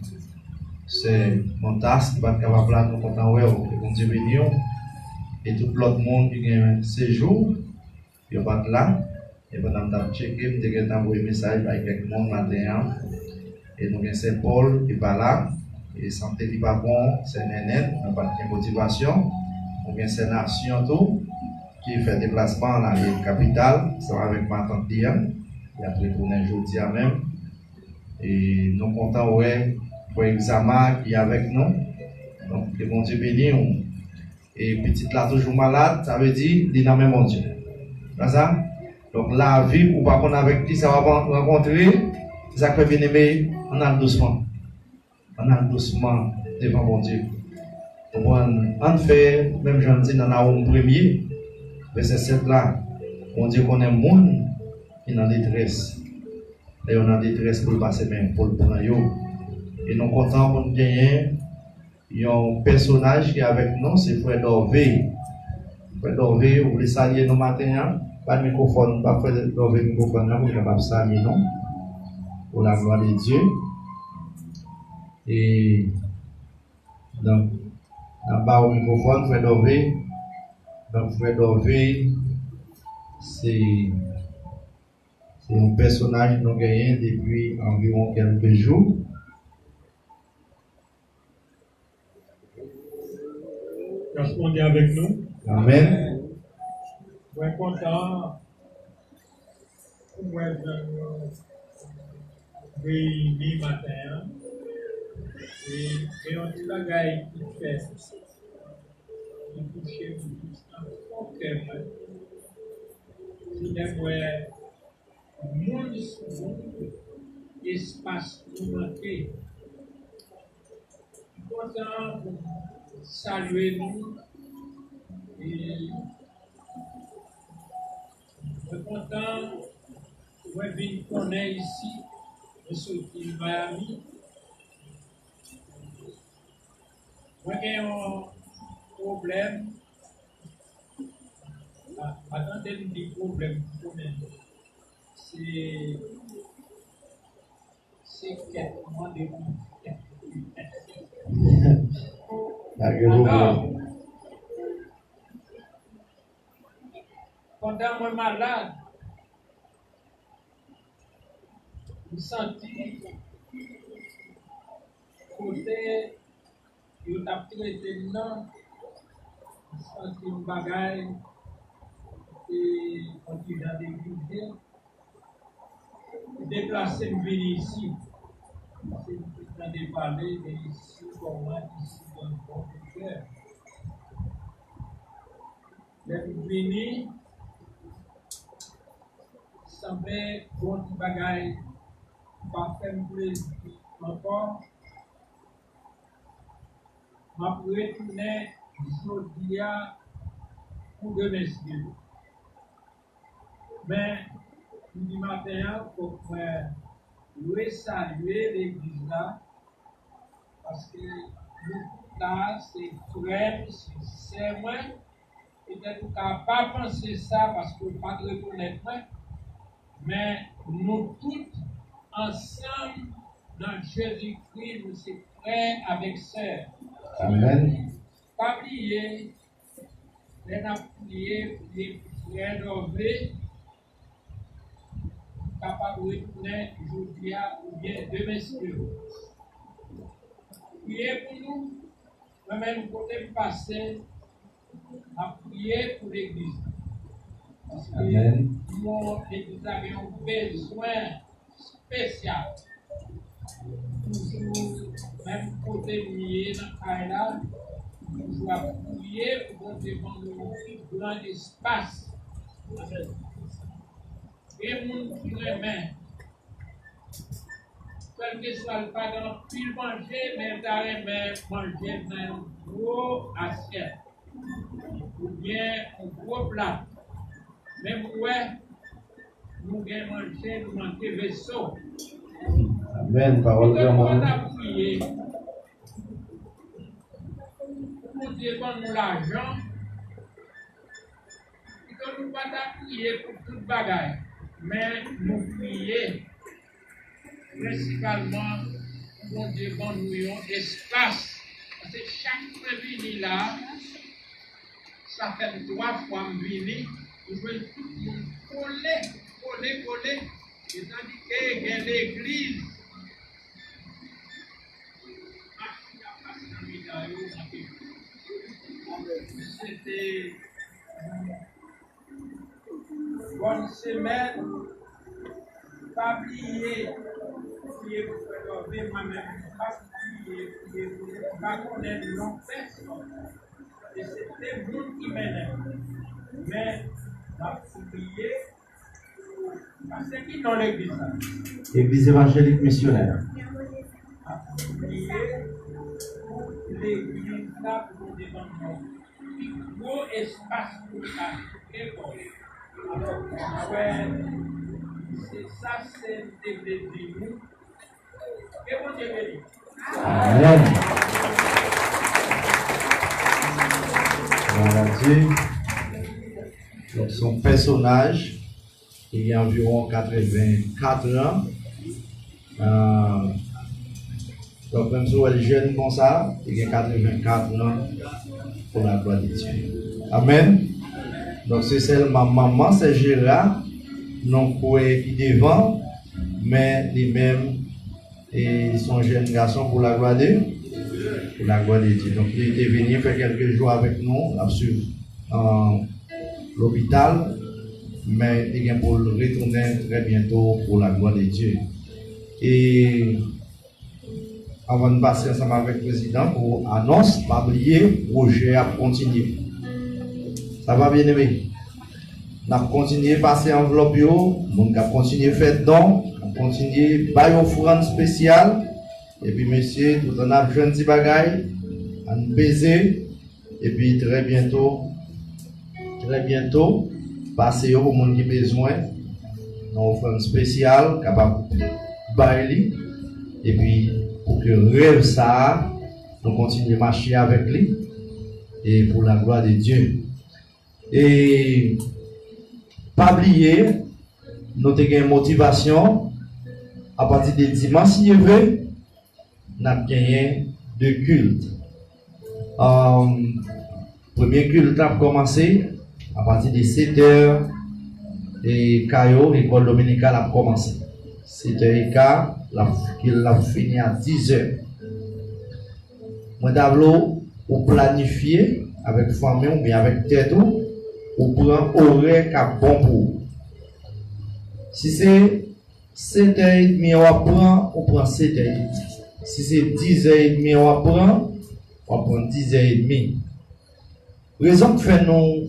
sè Montas ki pa t kapab la, nou kontan wè w. Ke Bondye beni w. E tout lòt moun ki gen sejou, yo pa t la. E pandan m t ap tcheke, m te gentan voye mesaj bay kèk moun maten an. E nou gen sè Pòl ki pa la. E sante li pa bon, sè Nènèt, nou pa t gen motivasyon. Nou gen sè Nasyon tou, ki fè deplasman l ale kapital, ansanm avèk matant li an. Li ap retounen jodi a menm. E nou kontan wè frè Exama ki avèk nou. Donk, ke Bondye beni w. E pitit la toujou malad, sa vle di li nan men Bondye. Pa sa? Donk, lavi, ou pa konn avèk kisa w ap rankontre, se sa k fè, byeneme, ann al dousman. Ann al dousman devan Bondye. Konprann? Ann fè, menm jan l di nan Nawòm premye, vèsè sèt la, Bondye konnen moun ki nan detrès. Lè yo nan detrès, pou l pase men, pou l pran yo. E nou kontan pou n genyen yon pèsonaj ki avèk nou, se frè Dòve. Frè Dòve, ou vle salye nou maten an? Bay mikwofòn, ba frè Dòve mikwofòn nan pou l kapab salye nou. Pour la gloire de Dieu. E, donk, n ap ba w mikwofòn, frè Dòve. Donk, frè Dòve, se, se yon pèsonaj nou genyen depi anviwon kèlke jou. Gras Bondye avèk nou. Amèn. Mwen kontan pou mwen jwenn nou reyini maten an. E gen yon ti bagay ki fè, ki touche m jis nan fon kè mwen. Se lè m wè moun sou moun, espas nou manke. M kontan pou m salye nou. E mwen kontan pou mwen vin konnen isi, mwen soti Miami. Mwen gen yon pwoblèm. Pa, pa tande m di pwoblèm pou konnen. Se, se kèt mande pou kèt. Pa gen pwoblèm. Pandan mwen malad, m santi kote yo t ap trete m nan, m santi yon bagay, e, yon ti jan deplize. M deplase m vini isi. Se m te tande pale de isi, kòman isi gen bon doktè. Lè m vini, sanble gon ti bagay pa fè m plezi ankò. M ap retounen jodi a pou demen, si Dye vle. Men, jodi maten an, fòk mwen resalye legliz la, paske nou tout Sa se frè m, se sè mwen. Petèt ou ka pa panse sa paske ou pa t rekonèt mwen, men nou tout ansanm nan Jezikri, nou se frè avèk sè. Amèn. Pa bliye, lè n ap priye, priye pou frè Dòve kapab retounen jodi a oubyen demen si Dye vle. Priye pou nou. Mwen menm, kote m pase, m ap priye pou legliz la. Paske Amèn. Nou wè legliz la gen yon bezwen espesyal. Toujou, menm kote m ye nan kay la, m toujou ap priye pou Bondye ban nou yon pi gran espas. Gen moun ki renmen, kèlkeswa l pa gen anpil manje, men l ta renmen manje nan yon gwo asyèt oubyen yon gwo pla. Men m wè, nou gen manje, nou manke veso. Amèn. Pawòl Pito nou pa granmoun. Ta priye pou Bondye ban nou lajan, pito nou pa ta priye pou tout bagay, men nou priye prensipalman pou Bondye ban nou yon espas. Paske chak mwen vini la, sa fè m twa fwa m vini, m jwenn tout moun kole, kole, kole. Etandike gen legliz, machin ap pase nan mitan yo, anpil. Se te Bòn semèn. Pa bliye, priye pou frè Dòve, mwen menm, m p ap bliye, priye pou li. M pa konnen non pèsòn. E se te moun ki mennen m. Men, m ap priye pou, pastè, ki non legliz la? Egliz Evanjelik Misyonè. M ap priye pou legliz la, pou nou devan nou. Pi gwo espas pou l ka toufe kò l. Alò, mwen kwè se sa Seyè te vle di nou. Ke Bondye beni. Amèn. Glwa a Dye. Donk, se yon pèsonaj ki gen anviwon katrevenkat an. Ah, donk, menm si w wè l jèn konsa, li gen katrevenkat an, pou la glwa de Dye. Amèn. Donk, se sèlman manman sè Jera, nou kwè ki devan, men li menm, e se yon jèn gason pou la glwa de, pou la glwa de Dye. Donk, li te vini fè kèlke jou avèk nou, l ap swiv, ah, lopital, men li gen pou l retounen trè byento pou la glwa de Dye. E anvan n pase ansanm avèk prezidan pou anons, pa bliye, pwojè ap kontinye. Sa va, byeneme? N ap kontinye pase anvlòp yo, moun k ap kontinye fè don, k ap kontinye bay ofrann espesyal. Epi mesye, toutan n ap jwenn ti bagay, ann peze. Epi trè byento, trè byento, pase yo pou moun ki bezwen nan ofrann espesyal, kapab bay li. Epi pou ke rèv sa a, nou kontinye mache avèk li. E pou la glwa de Dye. E pa bliye, nou te gen motivasyon apati de dimanch, si Dye vle, n ap genyen de kilt. Ahn, premye kilt la ap kòmanse apati de sèt è, e ka yo, lekòl dominikal ap kòmanse. Sèt è e ka, l ap, kilt la ap fini a diz è. Mwen ta vle w, ou planifye avèk fanmi w oubyen avèk tèt ou, ou pran orè k ap bon pou ou. Si se sèt è edmi an w ap pran, ou pran sèt è edmi. Si se diz è edmi an w ap pran, w ap pran diz è edmi. Rezon k fè nou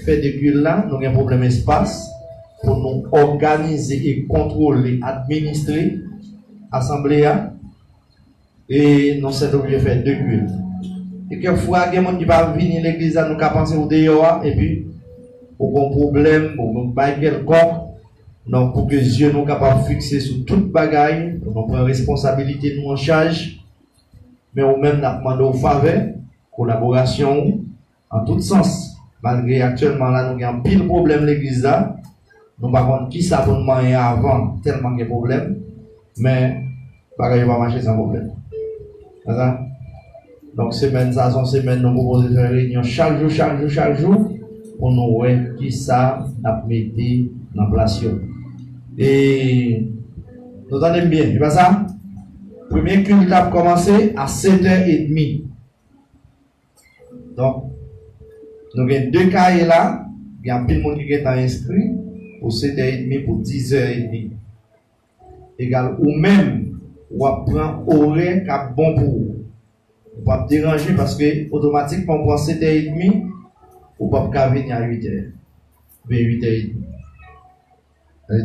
fè de kilt la, nou gen pwoblèm espas pou nou òganize e kontwole, administre asanble a. E nou sètoblije fè de kilt. E kèk fwa, gen moun ki pa vini legliz la, nou ka panse ou deyò a, epi ou gon pwoblèm, ou gon bay kèlkonk. Donk, pou ke zye nou kapab fikse sou tout bagay, pou nou pran responsabilite nou an chaj, Men ou menm, n ap mande w favè, kolaborasyon w, an tout sans. Malgre aktyèlman la, nou gen anpil pwoblèm legliz la. Nou pa konn kisa pou n manyen avan, tèlman gen pwoblèm. Men, bagay yo pa mache san pwoblèm. Konsa? Donk, semèn sa, se yon semèn nou pwopoze fè reyinyon chak jou, chak jou, chak jou, pou nou wè kisa n ap mete nan plas yo. E, nou tande m byen, e pa sa? Premye kilt ap kòmanse a sèt è edmi. Donk, nou gen de kaye la, gen anpil moun ki gentan enskri pou sèt è edmi, pou diz è edmi. Egal, ou menm, w ap pran orè k ap bon pou ou. Ou p ap deranje paske otomatikman ou pran sèt è edmi, ou p ap ka vini a uit è, oubyen uit è edmi.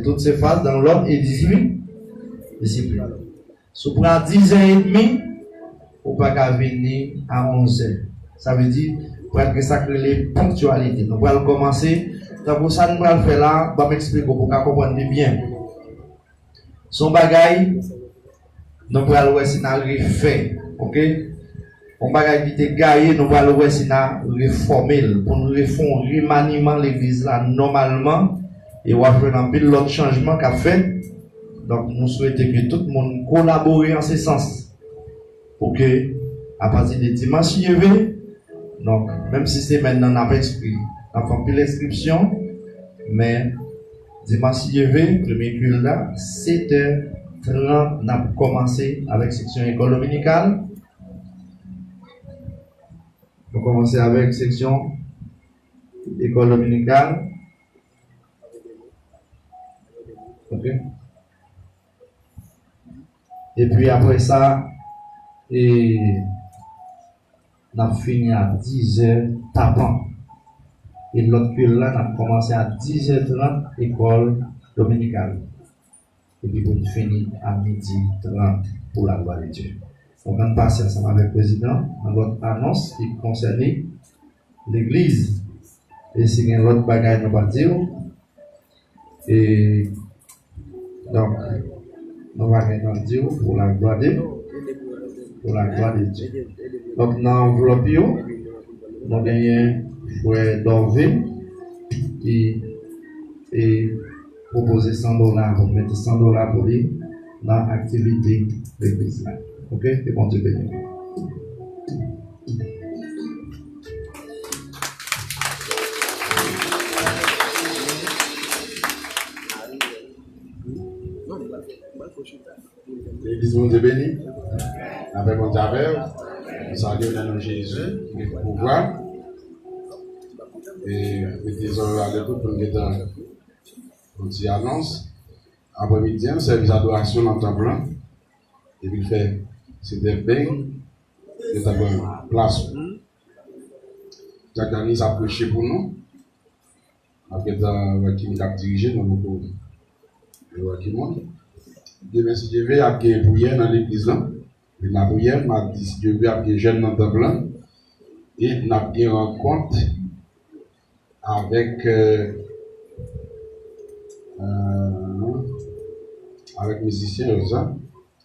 Tout se faz dans l'ordre et discipline. Discipline. Si w pran a diz è edmi, ou pa ka vini a onz è. Sa vle di, pral gen sa k rele ponktyalite. Nou pral kòmanse, tankou sa n pral fè la, ban m eksplike w pou w ka konprann li byen. Se yon bagay, nou pral wè si n a refè, oke? Yon bagay ki te gaye, nou pral wè si n a refòme l, pou n refè yon remaniman legliz la nòmalman, e w ap jwenn anpil lòt chanjman k ap fèt. Donk, nou swete ke tout moun kolabore an se sans, pou ke, apati de dimanch si Dye vle, donk, menm si semèn nan n ap enskri, n ap fè anpil enskripsyon, men dimanch si Dye vle, premye kilt la, sèt è trant, n ap kòmanse avèk seksyon lekòl dominikal. Nou kòmanse avèk seksyon lekòl dominikal. Oke. Epi apre sa, e, n ap fini a diz è tapan. E lòt kilt la, n ap kòmanse a diz è trant, lekòl dominikal. Epi pou n fini a midi trant pou laglwa de Dye. Donk, ann pase ansanm avèk prezidan nan lòt anons ki konsène legliz. E si gen lòt bagay nou pa di w, e, donk, nou pa gen tan di w pou laglwa de, pou laglwa de Dye. Donk, nan anvlòp yo, nou genyen frè Dòve ki, e, pwopoze san dola, pou mete san dola pou li nan aktivite legliz la. Oke? Ke Bondye beni nou. Legliz Bondye beni. Lapè Bondye avè w. Nou salye w nan non Jezi, ki gen pouvwa. E mete zòrèy w alèkout pou n gentan yon ti anons. Aprèmidi an, sèvis adorasyon nan tanp lan. Epi l fè, se te beny, gentan pran plas ou. Jack Daniels ap preche pou nou. N ap gentan wè ki moun k ap dirije, nou poko wè ki moun. Demen, si Dye vle, ap gen priyè nan legliz lan. Epi lapriyè, madi, si Dye vle, ap gen jèn nan tanp lan. E n ap gen rankont avèk, euh, euh, avèk mizisyen yo, sa.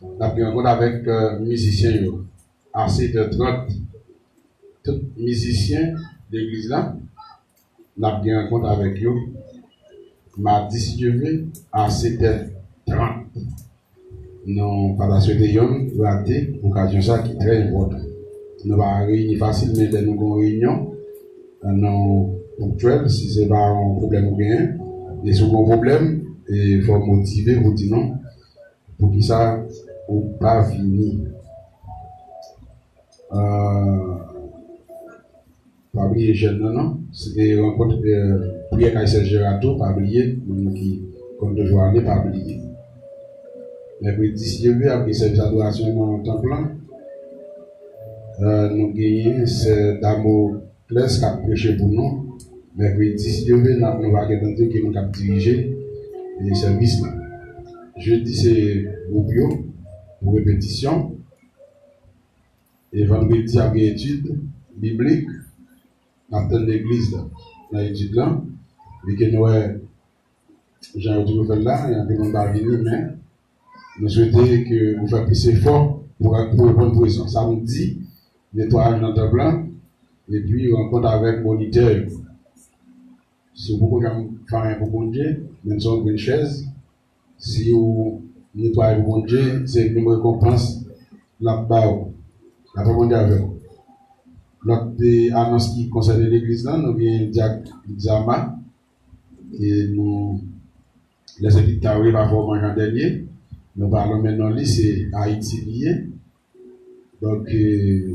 N ap gen rankont avèk, euh, mizisyen yo. A sèt è trant, tout mizisyen legliz la, n ap gen rankont avèk yo madi, si Dye vle, a sèt è trant. Nou pa ta swete yonn rate okazyon sa ki trè enpòtan. Nou pa reyini fasil, men lè nou gen yon reyinyon, nou ponktyèl, si se pa yon pwoblèm ou genyen, e si w gen yon pwoblèm, e fò w motive pou di non. Poukisa ou pa vini? Euh, pa bliye jèn nan, non. Se te rankont, euh, priyè kay Sè Jera tou, pa bliye. Moun ki konn toujou ale, pa bliye. Mèkredi, si Dye vle, ap gen sèvis adorasyon nan tanp lan. Euh, nou genyen Sè Damo Klès k ap preche pou nou. Mèkredi, si Dye vle, n ap, nou va gentan di ki moun k ap dirije, e, sèvis la. Jedi, se gwoup yo pou repetisyon. E vandredi, ap gen etid biblik. N ap tann legliz la nan etid lan. Vi ke nou wè jan yo toujou fè l la, gen anpil moun pa vini, men nou swete ke ou fè plis efò pou, pou reponn prezan. Samdi, netwayaj nan tanp lan, epi rankont avèk monitè yo. Si w poko janm fè anyen pou Bondye, menm si w grenn chèz, si w netwaye pou Bondye, se menm rekonpans l ap ba w. Lapè Bondye avè w. Lòt, eh, anons ki konsène legliz lan, nou gen dyak Zama, e nou, lè se Victor Ray pa fè omaj an dènye, nou pa lonmen non li, se Ayiti li ye. Donk, eh,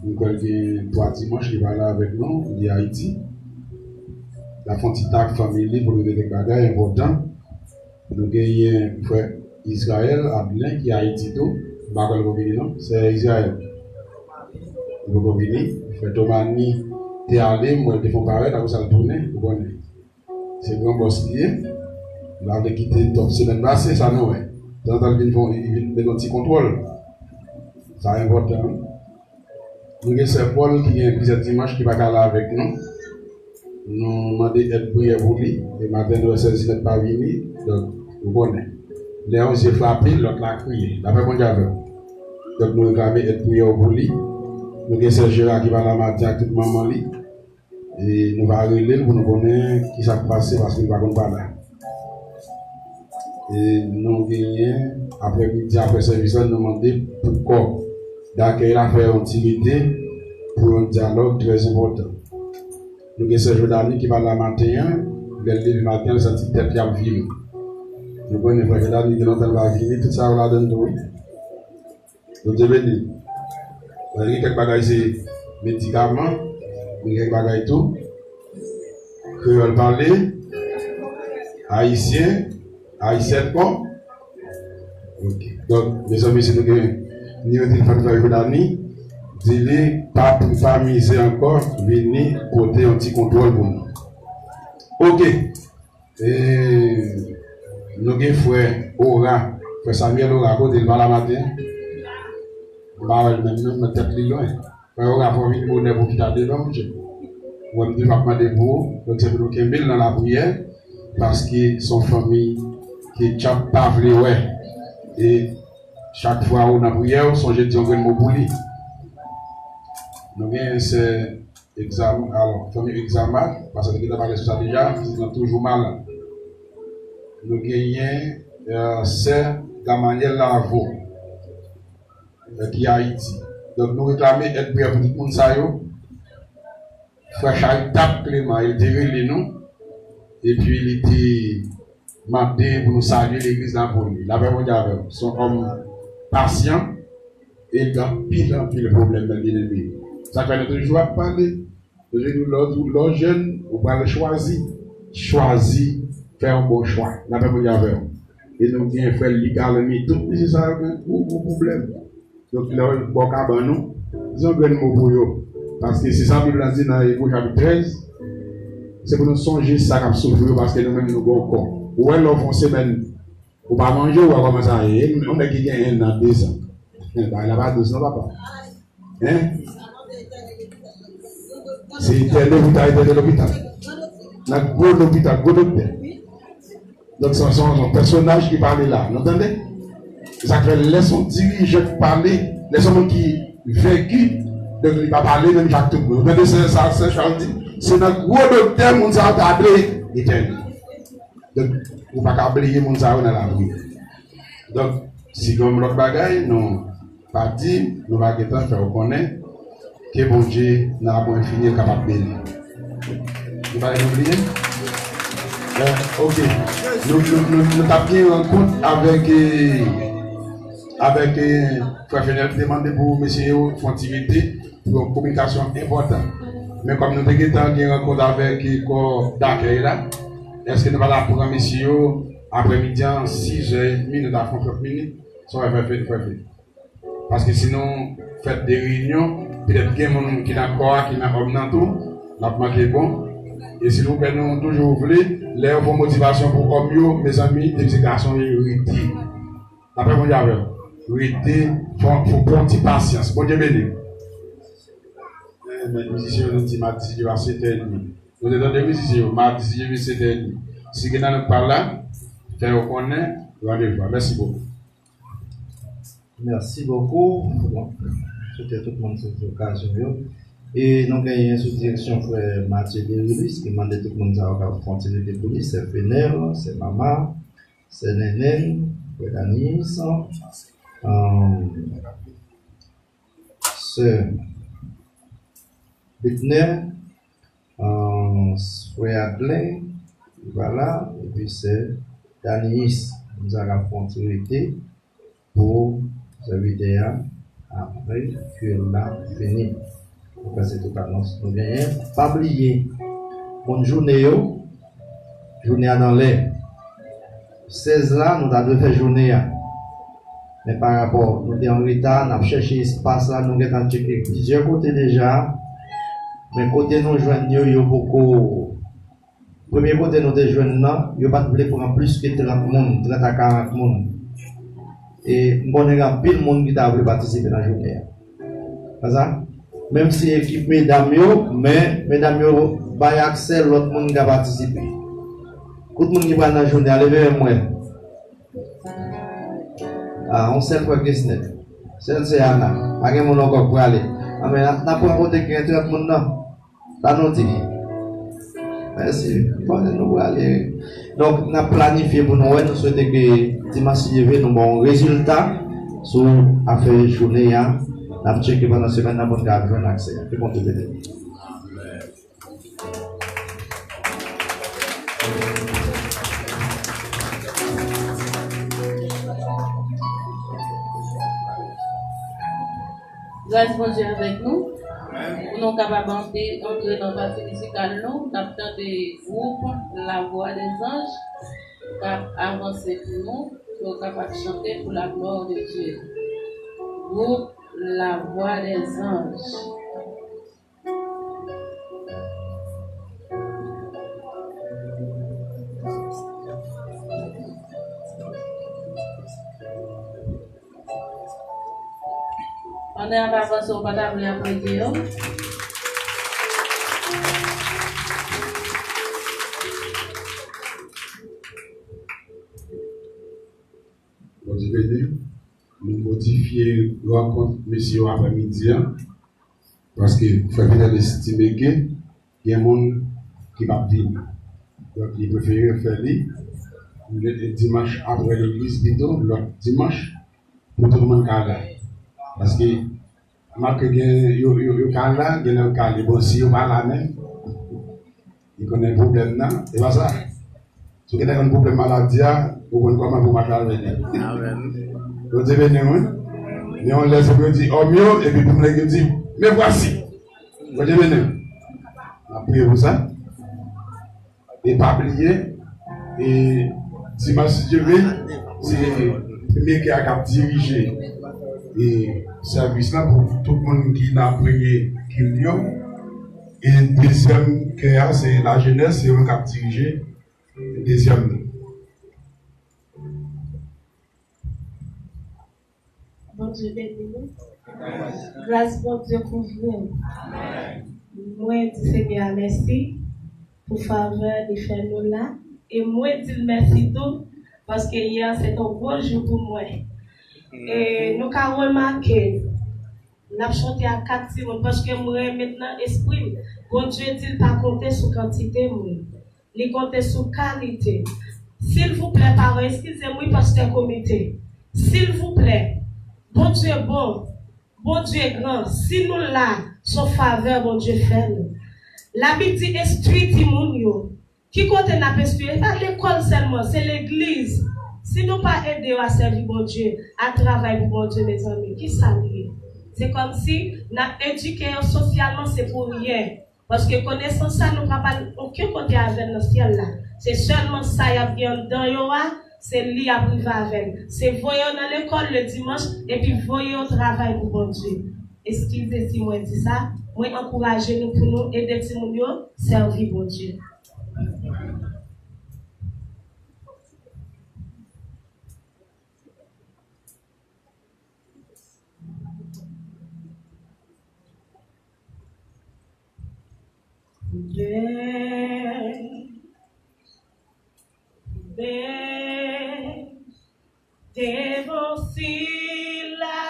nou kwè l gen twa dimanch li pa la avèk nou, li Ayiti. L ap fè yon ti tak fanmi li pou l regle kèk bagay enpòtan. Nou genyen frè Israël Adlin ki Ayiti tou. M pa kwè l poko vini non, sè Israël. Li poko vini. Frè Tomani te ale, m wè l te fè yon parèt, apre sa l tounen, ou konnen. Se gran bòs li ye. L avle kite twòp semèn pase, sa nou wè. Tanzantan l vin fè, li vin met yon ti kontwòl. Sa enpòtan wi. Nou gen sè Pòl ki gen plizyè dimanch ki pa ka la avèk nou. Nou mande èd priyè pou li. E maten nou wè sè Zinèt pa vini. Donk, ou konnen. Lè yon zye frape, lòt la kriye. Lapè Bondye avè w. Donk, nou reklame èd priyè w pou li. Nou gen sè Jera ki pa la maten ak tout manman li. E nou va rele l pou nou konnen ki sa k pase, paske li pa konn pa la. E nou genyen, aprèmidi, apre sèvis la, nou mande pou kò dakèy la fè yon ti rete pou yon dyalòg trè enpòtan. Nou gen sè Jodani ki pa la maten an, lè l leve maten an, l santi tèt li ap vire. Nou konnen frè Jodani gen lontan l pa vini, tout sa yo ladann tou, wi. Bondye beni. Gen kèk bagay se medikaman, gen kèk bagay tou. Kreyòl pale, ayisyen, ayisyèn kon. Ok. Donk, mezanmi, si nou gen nimewo telefòn frè Jodani, di li pa, pa mize ankò, vini pote yon ti kontwòl pou nou. Ok. E nou gen frè Ora, frè Samuel Ora, kote l pa la maten? M pa wè l menm non, men tèt li lwen. Frè Ora, fò w vin bonè pou w chita devan, monchè. Ou wè m toujou ap mande pou ou, donk se pou nou kenbe l nan lapriyè, paske se yon fanmi ke dyab pa vle wè. E chak fwa ou nan priyè, ou sonje di yon grenn mo pou li. Nou gen sè Egzam-, alò, fanmi Egzama, paske nou gentan pale sou sa deja, pitit lan toujou malad. Nou genyen, eh, sè Gamaliel Lavo, eh, ki Ayiti. Donk, nou reklame èd priyè pou tout moun sa yo. Frè Charitab Clément, li te rele nou, epi li te mande pou nou salye legliz la pou li. Lapè Bondye avè w. Se yon òm pasyan, e l gen anpil, anpil pwoblèm, men byeneme. Sa fè nou toujou ap pale. Nou toujou di, lè w, lè w jèn, ou pral chwazi. Chwazi fè yon bon chwa. Lapè Bondye avè w. E nou gen frè Ligalmi, tout mesye sa yo gen gwo, gwo pwoblèm. Donk, lè yo bò kabann nou, di yon grenn mo pou yo. Paske se sa Bib la di nan Ebre chapit trèz, se pou nou sonje sa k ap soufri yo, paske nou menm nou gen yon kò. Ou wè lè w fè yon semèn, ou pa manje, ou wè kòman sa ye. Yon nèg ki gen en an, dezan. Bagay la pa dous non, papa. Hein? Se entène lopital, entène lopital. Nan gwo lopital, gwo doktè. Donk, se yon, se yon pèsonaj ki pale la. Nou tande? Se sa k fè lè se yon dirijan k pale, lè se yon moun ki venki, donk li pa pale menm jan ak tout moun. Ou tande sa, sa, sa Charles di? Se nan gwo doktè moun sa yo ta dwe etène. Donk, ou pa ka bliye moun sa yo nan lapriyè. Donk, si gen yon lòt bagay, nou pa di, nou va gentan fè w konnen ke Bondye nan amou enfini l kapab beni. Nou pa bliye? Eh, ok. Nou, nou, nou, nou t ap gen rankont avèk, eh, avèk, eh, frè Fenel ki te mande pou mesye yo fè yon ti rete pou yon kominikasyon enpòtan. Men kòm nou te gentan gen rankont avèk, eh, kò dakèy la, èske nou pa ta pran mesye yo aprèmidi an, sizè edmi, nou ta fè yon trant minit? Sa w fè, fè, fè, fè. Paske si nou fè de reyinyon, petèt gen moun ki nan kò a, ki nan òm nan tou, l ap manke bon. E silvouplè, nou toujou vle, lè yo fè yon motivasyon pou òm yo, mezanmi, depi se gason yo, yo rete. Lapè Bondye avè w. Rete, fò, fò pran ti pasyans. Bondye beni w. Eh, men mizisyen yo, nou di madi, si Dye vle, a sèt è edmi. Nou te tande mizisyen yo, madi, si Dye vle, sèt è edmi. Si gen nan nou k pa la, fè yo konnen randevou a. Mèsi bokou. Merci beaucoup. Donk, swete tout moun sezi okazyon yo. E nou genyen sou direksyon frè Mathieu Derilis ki mande tout moun sa yo ka fè yon ti rete pou li, sè Fenel, sè Mama, sè Nenen, frè Danis, um, sè Bitner, uh, frè Adlen, voilà, epi sè Danius. Moun sa yo ka fè yon ti rete pou sèvitè a apre ke l la fini. Nou fè se tout anons nou genyen. Pa bliye, moun jounen yo, jounen an nan lè. Sèz la, nou ta dwe fè jounen an. Men pa rapò, nou te an reta, n ap chèche espas la, nou gentan tcheke plizyè kote deja. Men kote nou jwenn yo, yo poko Premye kote nou te jwenn nan, yo pa t vle pran plis ke trant moun, trant a karant moun. E m konnen gen anpil moun ki ta vle patisipe nan jounen an. Pa sa? Menm si ekip medam yo, men medam yo bay aksè lòt moun ka patisipe. Tout moun ki pral nan jounen an, leve men mwen. Ah, yon sèl frè Kesnèt. Sèl sè Ana. Pa gen moun ankò k prale. Ah, men n ap pran kote ki gen trant moun nan. Sa nou di? Mèsi. Bon, nou prale. Donk, n ap planifye pou nou wè. Nou swete ke dimanch si Dye vle, nou ba w rezilta sou afè jounen an. N ap tcheke pandan semèn nan pou n ka jwenn aksè a. Ke Bondye beni nou. Gras Bondye avèk nou. Pou nou kapab antre, antre nan pati mizikal nou, n ap tande gwoup La Voix des Anges k ap avanse pou nou, pou yo kapab chante pour la gloire de Dieu. Gwoup La Voix des Anges. Pandan y ap avanse, ou pa ta vle aplodi yo? Bondye beni. Nou modifye rankont mesye yo aprè midi a. Paske frè Fidel estime ke gen moun ki p ap vini. Donk, li prefere fè li le dimanch aprè legliz pito, lòt dimanch, pou tout moun ka la. Paske, malgre gen, yo, yo, yo ka la, gen lè yo ka li. Bon, si yo pa la menm, li konnen pwoblèm nan, e pa sa. Si w gentan konn pwoblèm maladi a, ou konn kòman pou w mache avèk li. Amèn. Bondye beni w, wi. Men yon lè se pou yo di, òm yo, epi pou nèg yo di, me voici. Bondye beni w. N ap priye pou sa. E pa bliye, e dimanch, si Dye vle, se premye kè a k ap dirije e sèvis la pou tout moun ki nan premye kil yo. E dezyèm kè a, se lajenès, se yo k ap dirije dezyèm nan. Bondye beni nou. Gras Bondye kouvri w. Mwen di Senyè a mèsi pou favè li fè nou la. E mwen di l mèsi tou, paske yè se t yon gwo jou pou mwen. E nou ka remake, n ap chante ak kat timoun, paske mwen renmen nan espri m. Bondye di l pa konte sou kantite moun. Li konte sou kalite. Silvouplè, paran, eskize m wi, pastè komite. Silvouplè, Bondye bon, Bondye gran. Si nou la, se yon favè Bondye fè nou. Labib di, enstwi timoun yo. Ki kote n ap enstwi? E pa lekòl sèlman, se legliz. Si nou pa ede yo a sèvi Bondye, a travay pou Bondye, mezanmi, ki sa l ye? Se kòmsi n ap edike yo sosyalman, se pou ryen. Paske konesans sa nou pa pral okenn kote avè l nan syèl la. Se sèlman sa y ap gen anndan yo a, se li y ap rive avè l. Se voye yo nan lekòl le dimanch, epi voye yo travay pou Bondye. Eskize si mwen di sa, mwen ankouraje nou pou nou ede timoun yo sèvi Bondye. Bèl, bèl, devan sila.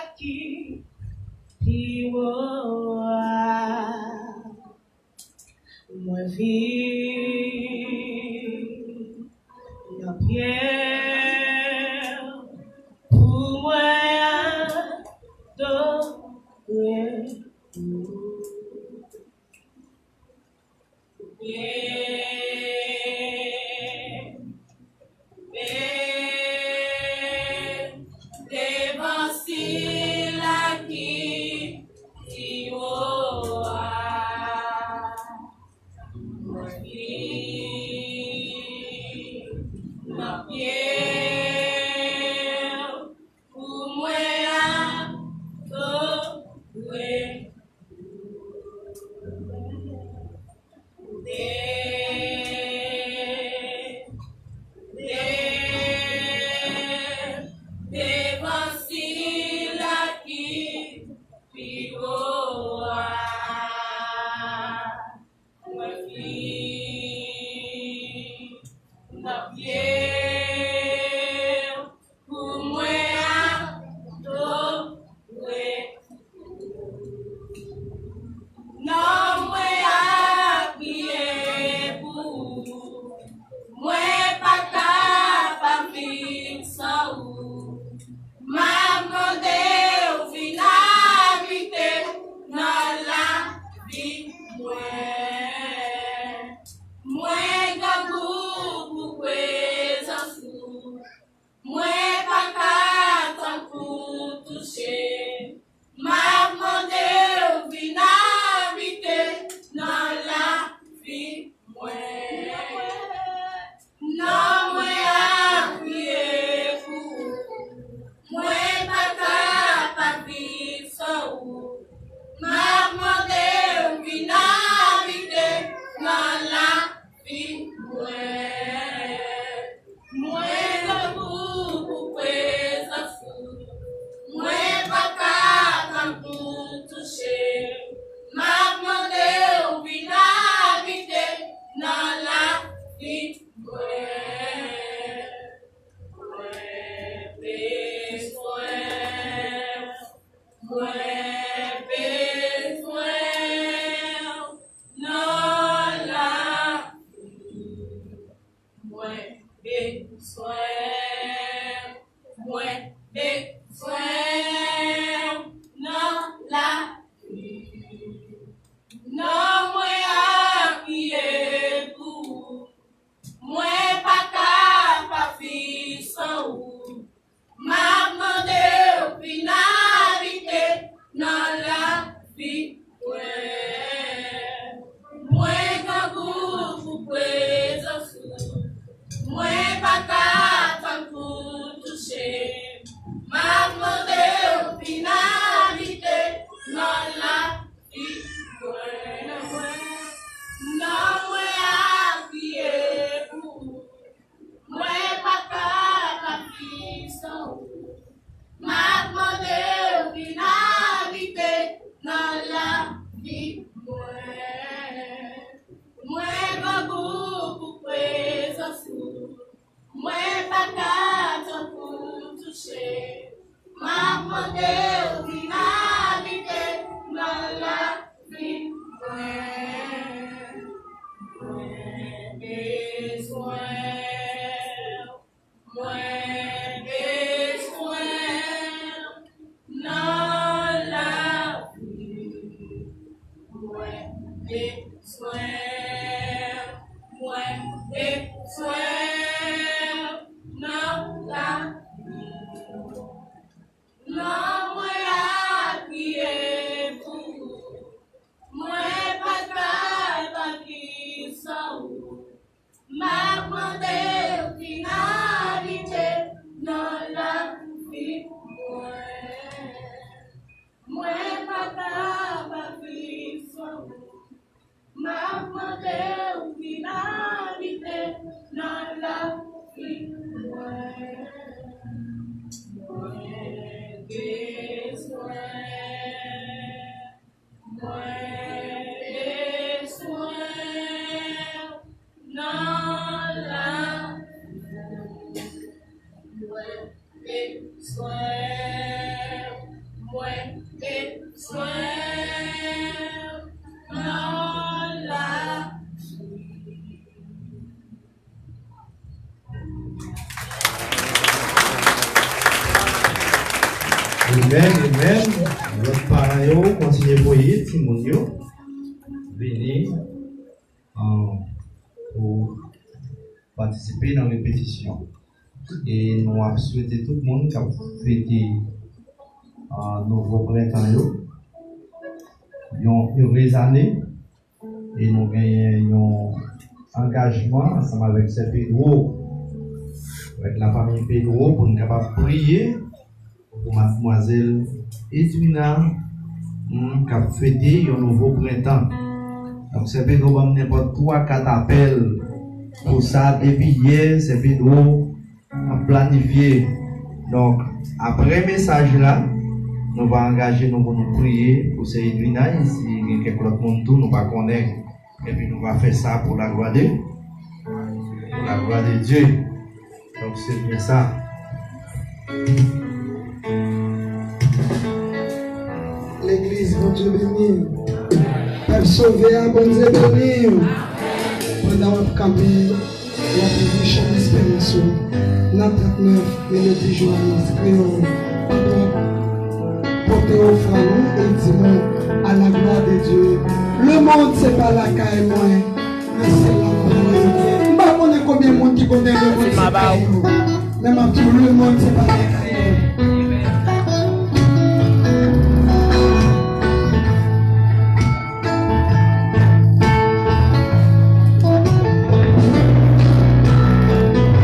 Adore. Devan sila ki pi wo a, mwen vin nan pye w pou mwen adore. De, de, devan sila ki pi wo a, mwen vin nan pye w pou mwen adore. Non mwen apiye pou ou. Mwen pa ka pa viv san ou. M ap mande w vin abite nan lavi mwen. Mwen grangou pou prezans ou. Mwen pa ka tankou touche. M ap mande w vin abite nan lavi mwen. Non mwen apiye pou ou. Mwen pa ka pa viv san ou. M ap mande w vin abite nan lavi mwen. Mwen grangou pou prezans ou. Mwen pa ka tankou touche. M ap mande w vin abite nan lavi mwen. Mwen bezwen w. Mwen bezwen w nan lavi. Mwen bezwen w. Mwen bezwen w nan lavi. Non mwen apiye pou ou. Mwen pa ka pa viv san ou. M ap mande w vin abite nan lavi mwen. Mwen grangou pou prezans ou. Mwen pa ka tankou touche. M ap mande w vin abite nan lavi mwen. Non mwen apiye pou ou. Mwen pa ka pa viv san ou. M ap mande w vin abite nan lavi mwen. Mwen grangou pou prezans ou. Mwen pa ka tankou touche. M ap mande w vin abite nan lavi mwen. Mwen bezwen w. Mwen bezwen w nan lavi. Mwen bezwen w. Mwen bezwen w nan lavi. Non mwen apiye pou ou. Mwen pa ka pa viv san ou. M ap mande w vin abite nan lavi mwen. Mwen pa ka pa viv san ou. M ap mande w vin abite nan lavi mwen. Mwen bezwen w. Mwen bezwen w nan lavi. Mwen bezwen w, mwen bezwen w nan lavi. Amèn, amèn. Lòt paran yo kontinye voye timoun yo vini, ah, pou patisipe nan repetisyon. E nou ap swete tout moun k ap fete, ah, nouvo prentan yo yon erez ane. E nou genyen yon angajman ansanm avèk sè Pedro, avèk lafanmi Pedro, pou n kapab priye pou madmwazèl Edwina, hmm, k ap fete yon nouvo prentan. Donk, sè Pedro ban m nenpòt twa, kat apèl pou sa. Depi yè, sè Pedro ap planifye. Donk, apre mesaj la, nou va angaje nou pou nou priye pou sè Edwina, e si gen kèk lòt moun tou, nou pa konnen. Epi nou va fè sa pou la gloire de, pour la gloire de Dieu. Donk, se byen sa. Legliz, Bondye beni w. Pèp sove a, Bondye beni w. Pandan w ap kanpe, w ap ouvri chanm esperans ou nan trannèf melodi Joannès kreyòl. Pandan w ap pote ofrann ou e di nou, à la gloire de Dieu. Le monde se pa lakay mwen, men se la mwen ye. M pa konnen konbyen moun ki konnen le monde se pa lakay mwen. Men m ap di w, le monde se pa lakay mwen.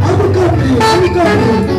An nou kanpe, an nou kanpe.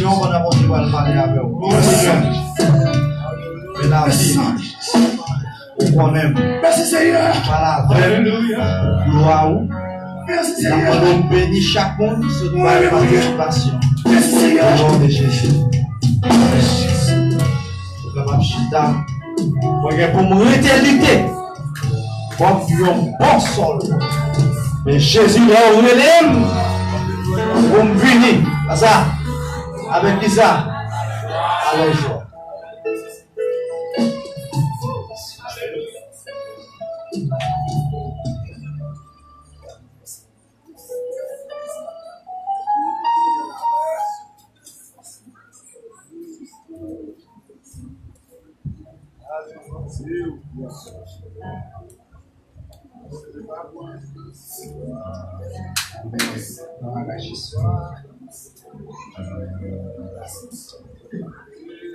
Pandan Bondye pral pale avè w. Men lavi m. Ou konnen m. Mèsi, Senyè. Pale avè m. Glwa ou. Mèsi, Senyè. N ap mande w beni chak moun sou travay patisipasyon. Mèsi, Senyè. O non de Jezi. Ou kapab chita. Mwen gen pou m rete lite. Kòm yon bon sòlda. Men Jezi, lè w rele m, pou m vini. Asa, avèk kisa? Avèk jwa.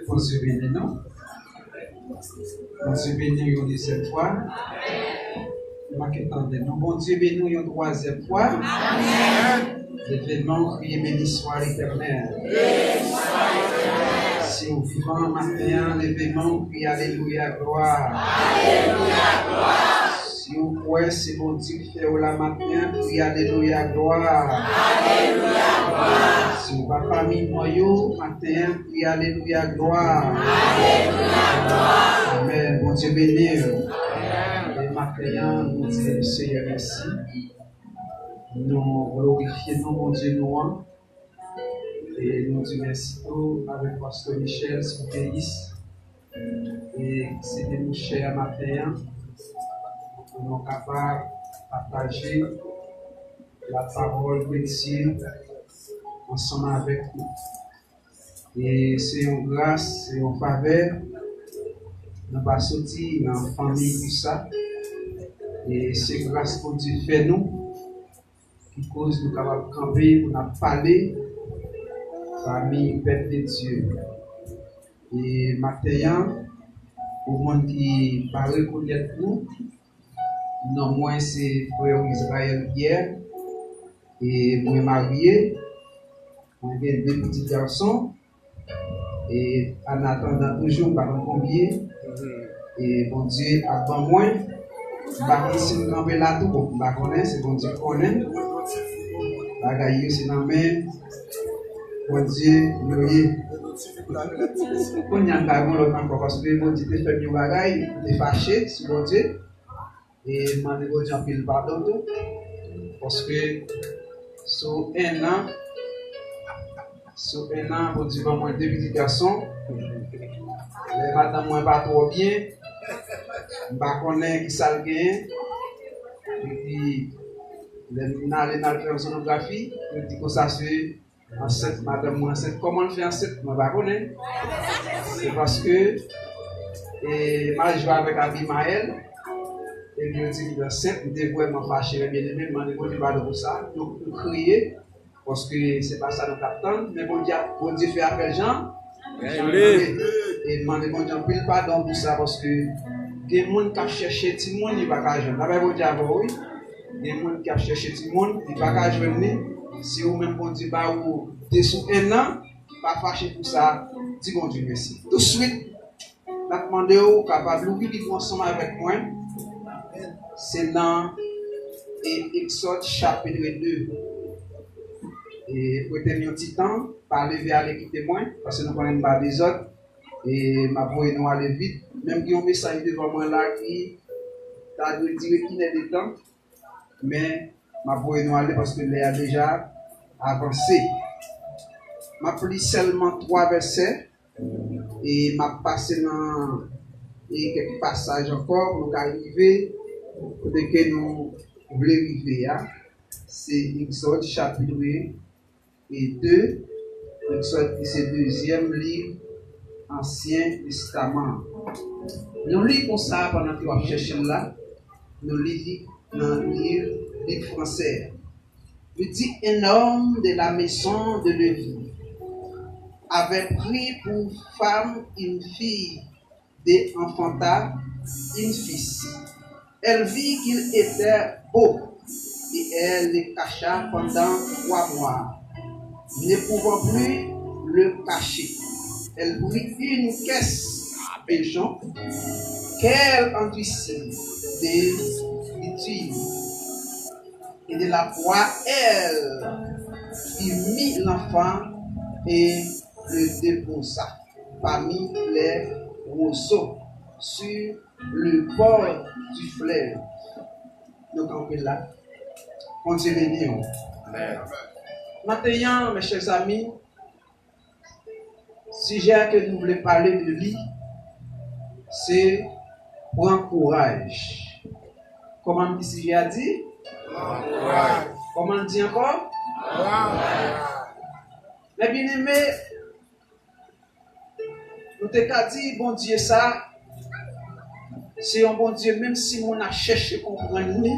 Bondye beni nou. Bondye beni w yon dezyèm fwa. Nou manke tande non. Bondye beni w yon twazyèm fwa. Leve men w, kriye, Béni soit l'Éternel. Si w vivan maten an, leve men w, kriye, Alelouya, glwa. Si w kwè se Bondye k fè w la maten an, kriye, Alelouya, glwa. Si w pa pami mò yo, maten an, kriye, Alelouya, glwa. Amèn. Bondye beni w. E maten an, nou di Senyè mèsi. Nou glorifye non Bondye nou an. E nou di mèsi tou avèk pastè Michel Sibéis. E se te nou chè a maten an. Pou nou kapab pataje lapawòl de Dye ansanm avèk nou. E se yon gras, se yon favè. Nou pa soti nan fanmi pou sa. E se gras Bondye fè nou, ki koz nou kapab kanpe pou n ap pale pami pèp de Dye. E maten an, pou moun ki pa rekonèt nou, non mwen se frè Israël Pierre, e mwen marye, mwen gen de pitit gason, e an atandan toujou, m pa konn konbyen, e Bondye ap ban mwen, m pa konn si m kanpe la tou, bon, m pa konnen, se Bondye k konnen, bagay yo se nan men Bondye yo ye. Kounye a m ta gen lòt ankò, paske Bondye te fè m yon bagay, m te fache sou Bondye. E m mande Bondye anpil padon tou. Paske sou en an, sou en an, Bondye ban mwen de pitit gason. Lè madanm mwen pa twò byen, m pa konnen ki sa l genyen. Epi, lè m ale, m al fè yon sonografi, yo di konsa se ansent, madanm mwen ansent. Kòman l fè ansent? Mwen pa konnen. Se paske, e, m al jwe avèk Abimaël, epi yo di m ansent, m te vrèman fache, men byeneme, m mande Bondye padon pou sa. Nou, nou kriye, paske se pa sa nou t ap tann, men Bondye, Bondye fè apèl jan, jan l vle. E m mande Bondye anpil padon pou sa, paske gen moun k ap chèche timoun, li pa ka jwenn. N ap bay Bondye avè w, wi. Gen moun k ap chèche timoun, li pa ka jwenn li. Si ou menm Bondye ba ou de sou en an, pa fache pou sa, di Bondye mèsi. Touswit, n ap mande w kapab louvri liv ou ansanm avèk mwen. Se nan, e, Egzòd chapit de. E prete m yon ti tan, pa leve ale kite mwen, paske nou konnen m pa dezòd. E m ap voye nou ale vit. Menm gen yon mesaj devan mwen la ki ta dwe dire inèdtan. Men, m ap voye nou ale paske lè a deja avanse. M ap li sèlman twa vèsè e m ap pase nan, e, kèk pasaj ankò pou nou ka rive kote ke nou vle rive a. Se Egzòd chapit e de, Egzòd ki se dezyèm liv Ansyen Testaman an. Nou li konsa pandan ke w ap chèche l la, nou li li nan liv, liv fransè a. Li di, Un homme de la maison de Lévi avait pris pour femme une fille et enfanta un fils. Elle vit qu'il était beau et elle le cacha pendant trois mois, ne pouvant plus le cachait. Elle prit une caisse de jonc qu'elle endurcit de bitume et de la poix, elle y mit l'enfant et le déposa parmi les roseaux sur le bord du fleuve. Nou kanpe la. Bondye beni w. Maten an, mes chers amis, sijè ke nou vle pale de li, se pran kouraj. Kòman m di sijè a di? Pran kouraj. Kòman l di ankò? Pran kouraj. Men byeneme, nou te ka di Bondye sa, se yon Bondye, menm si moun ap chèche konprann li,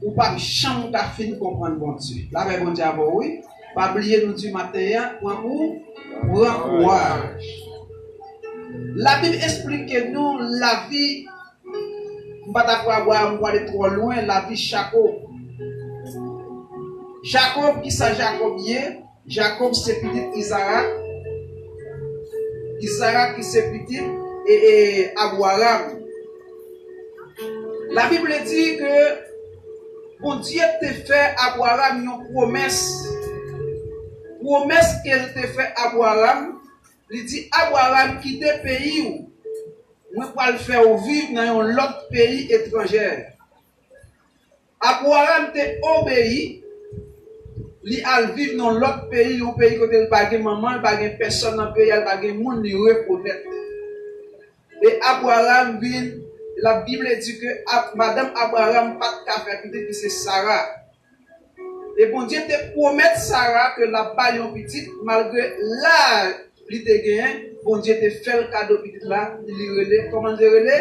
ou p ap janm ka fin konprann Bondye. Lapè Bondye avè w, wi. Pa bliye nou di maten an, pran kou, pran kouraj. Labib esplike nou lavi, m pa ta pral, m pral ale twò lwen, lavi Jakòb. Jakòb, kisa Jakòb ye? Jakòb se pitit Izarak. Izarak ki se pitit e, e Abraram. Labib di ke Bondye te fè Abraram yon pwomès. Pwomès ke l te fè Abraram, li di, Abraram, kite peyi w. Mwen pral fè w viv nan yon lòt peyi etranjè. Abraram te obeyi, li al viv nan lòt peyi, yon peyi kote l pa gen manman, l pa gen pèsòn nan peyi a, l pa gen moun li rekonèt. E Abraram vin, Labib di ke Ab- madanm Abraram pa t ka fè pitit, ki se Sara. E Bondye te pwomèt Sara ke l ap ba l yon pitit, malgre laj li te genyen, Bondye te fè l kado pitit la, li rele, kòman l te rele?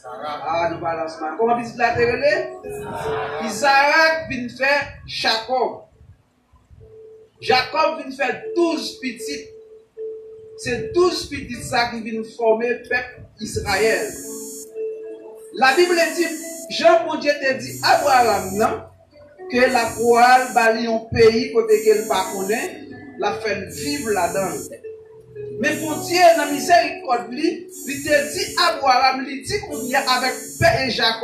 Ah, nou pa la sman. Kòman pitit la te rele? Izarak vin fè Jakòb. Jakòb vin fè douz pitit. Se douz pitit sa ki vin fòme pèp Izrayèl. Labib di, jan Bondye te di Abraram nan, ke l ap pral ba li yon peyi kote ke l pa konnen, l ap fè l viv ladan l. Men Bondye, nan mizèrikòd li, li te di Abraram, li di kounye a avèk pè e Jakòb,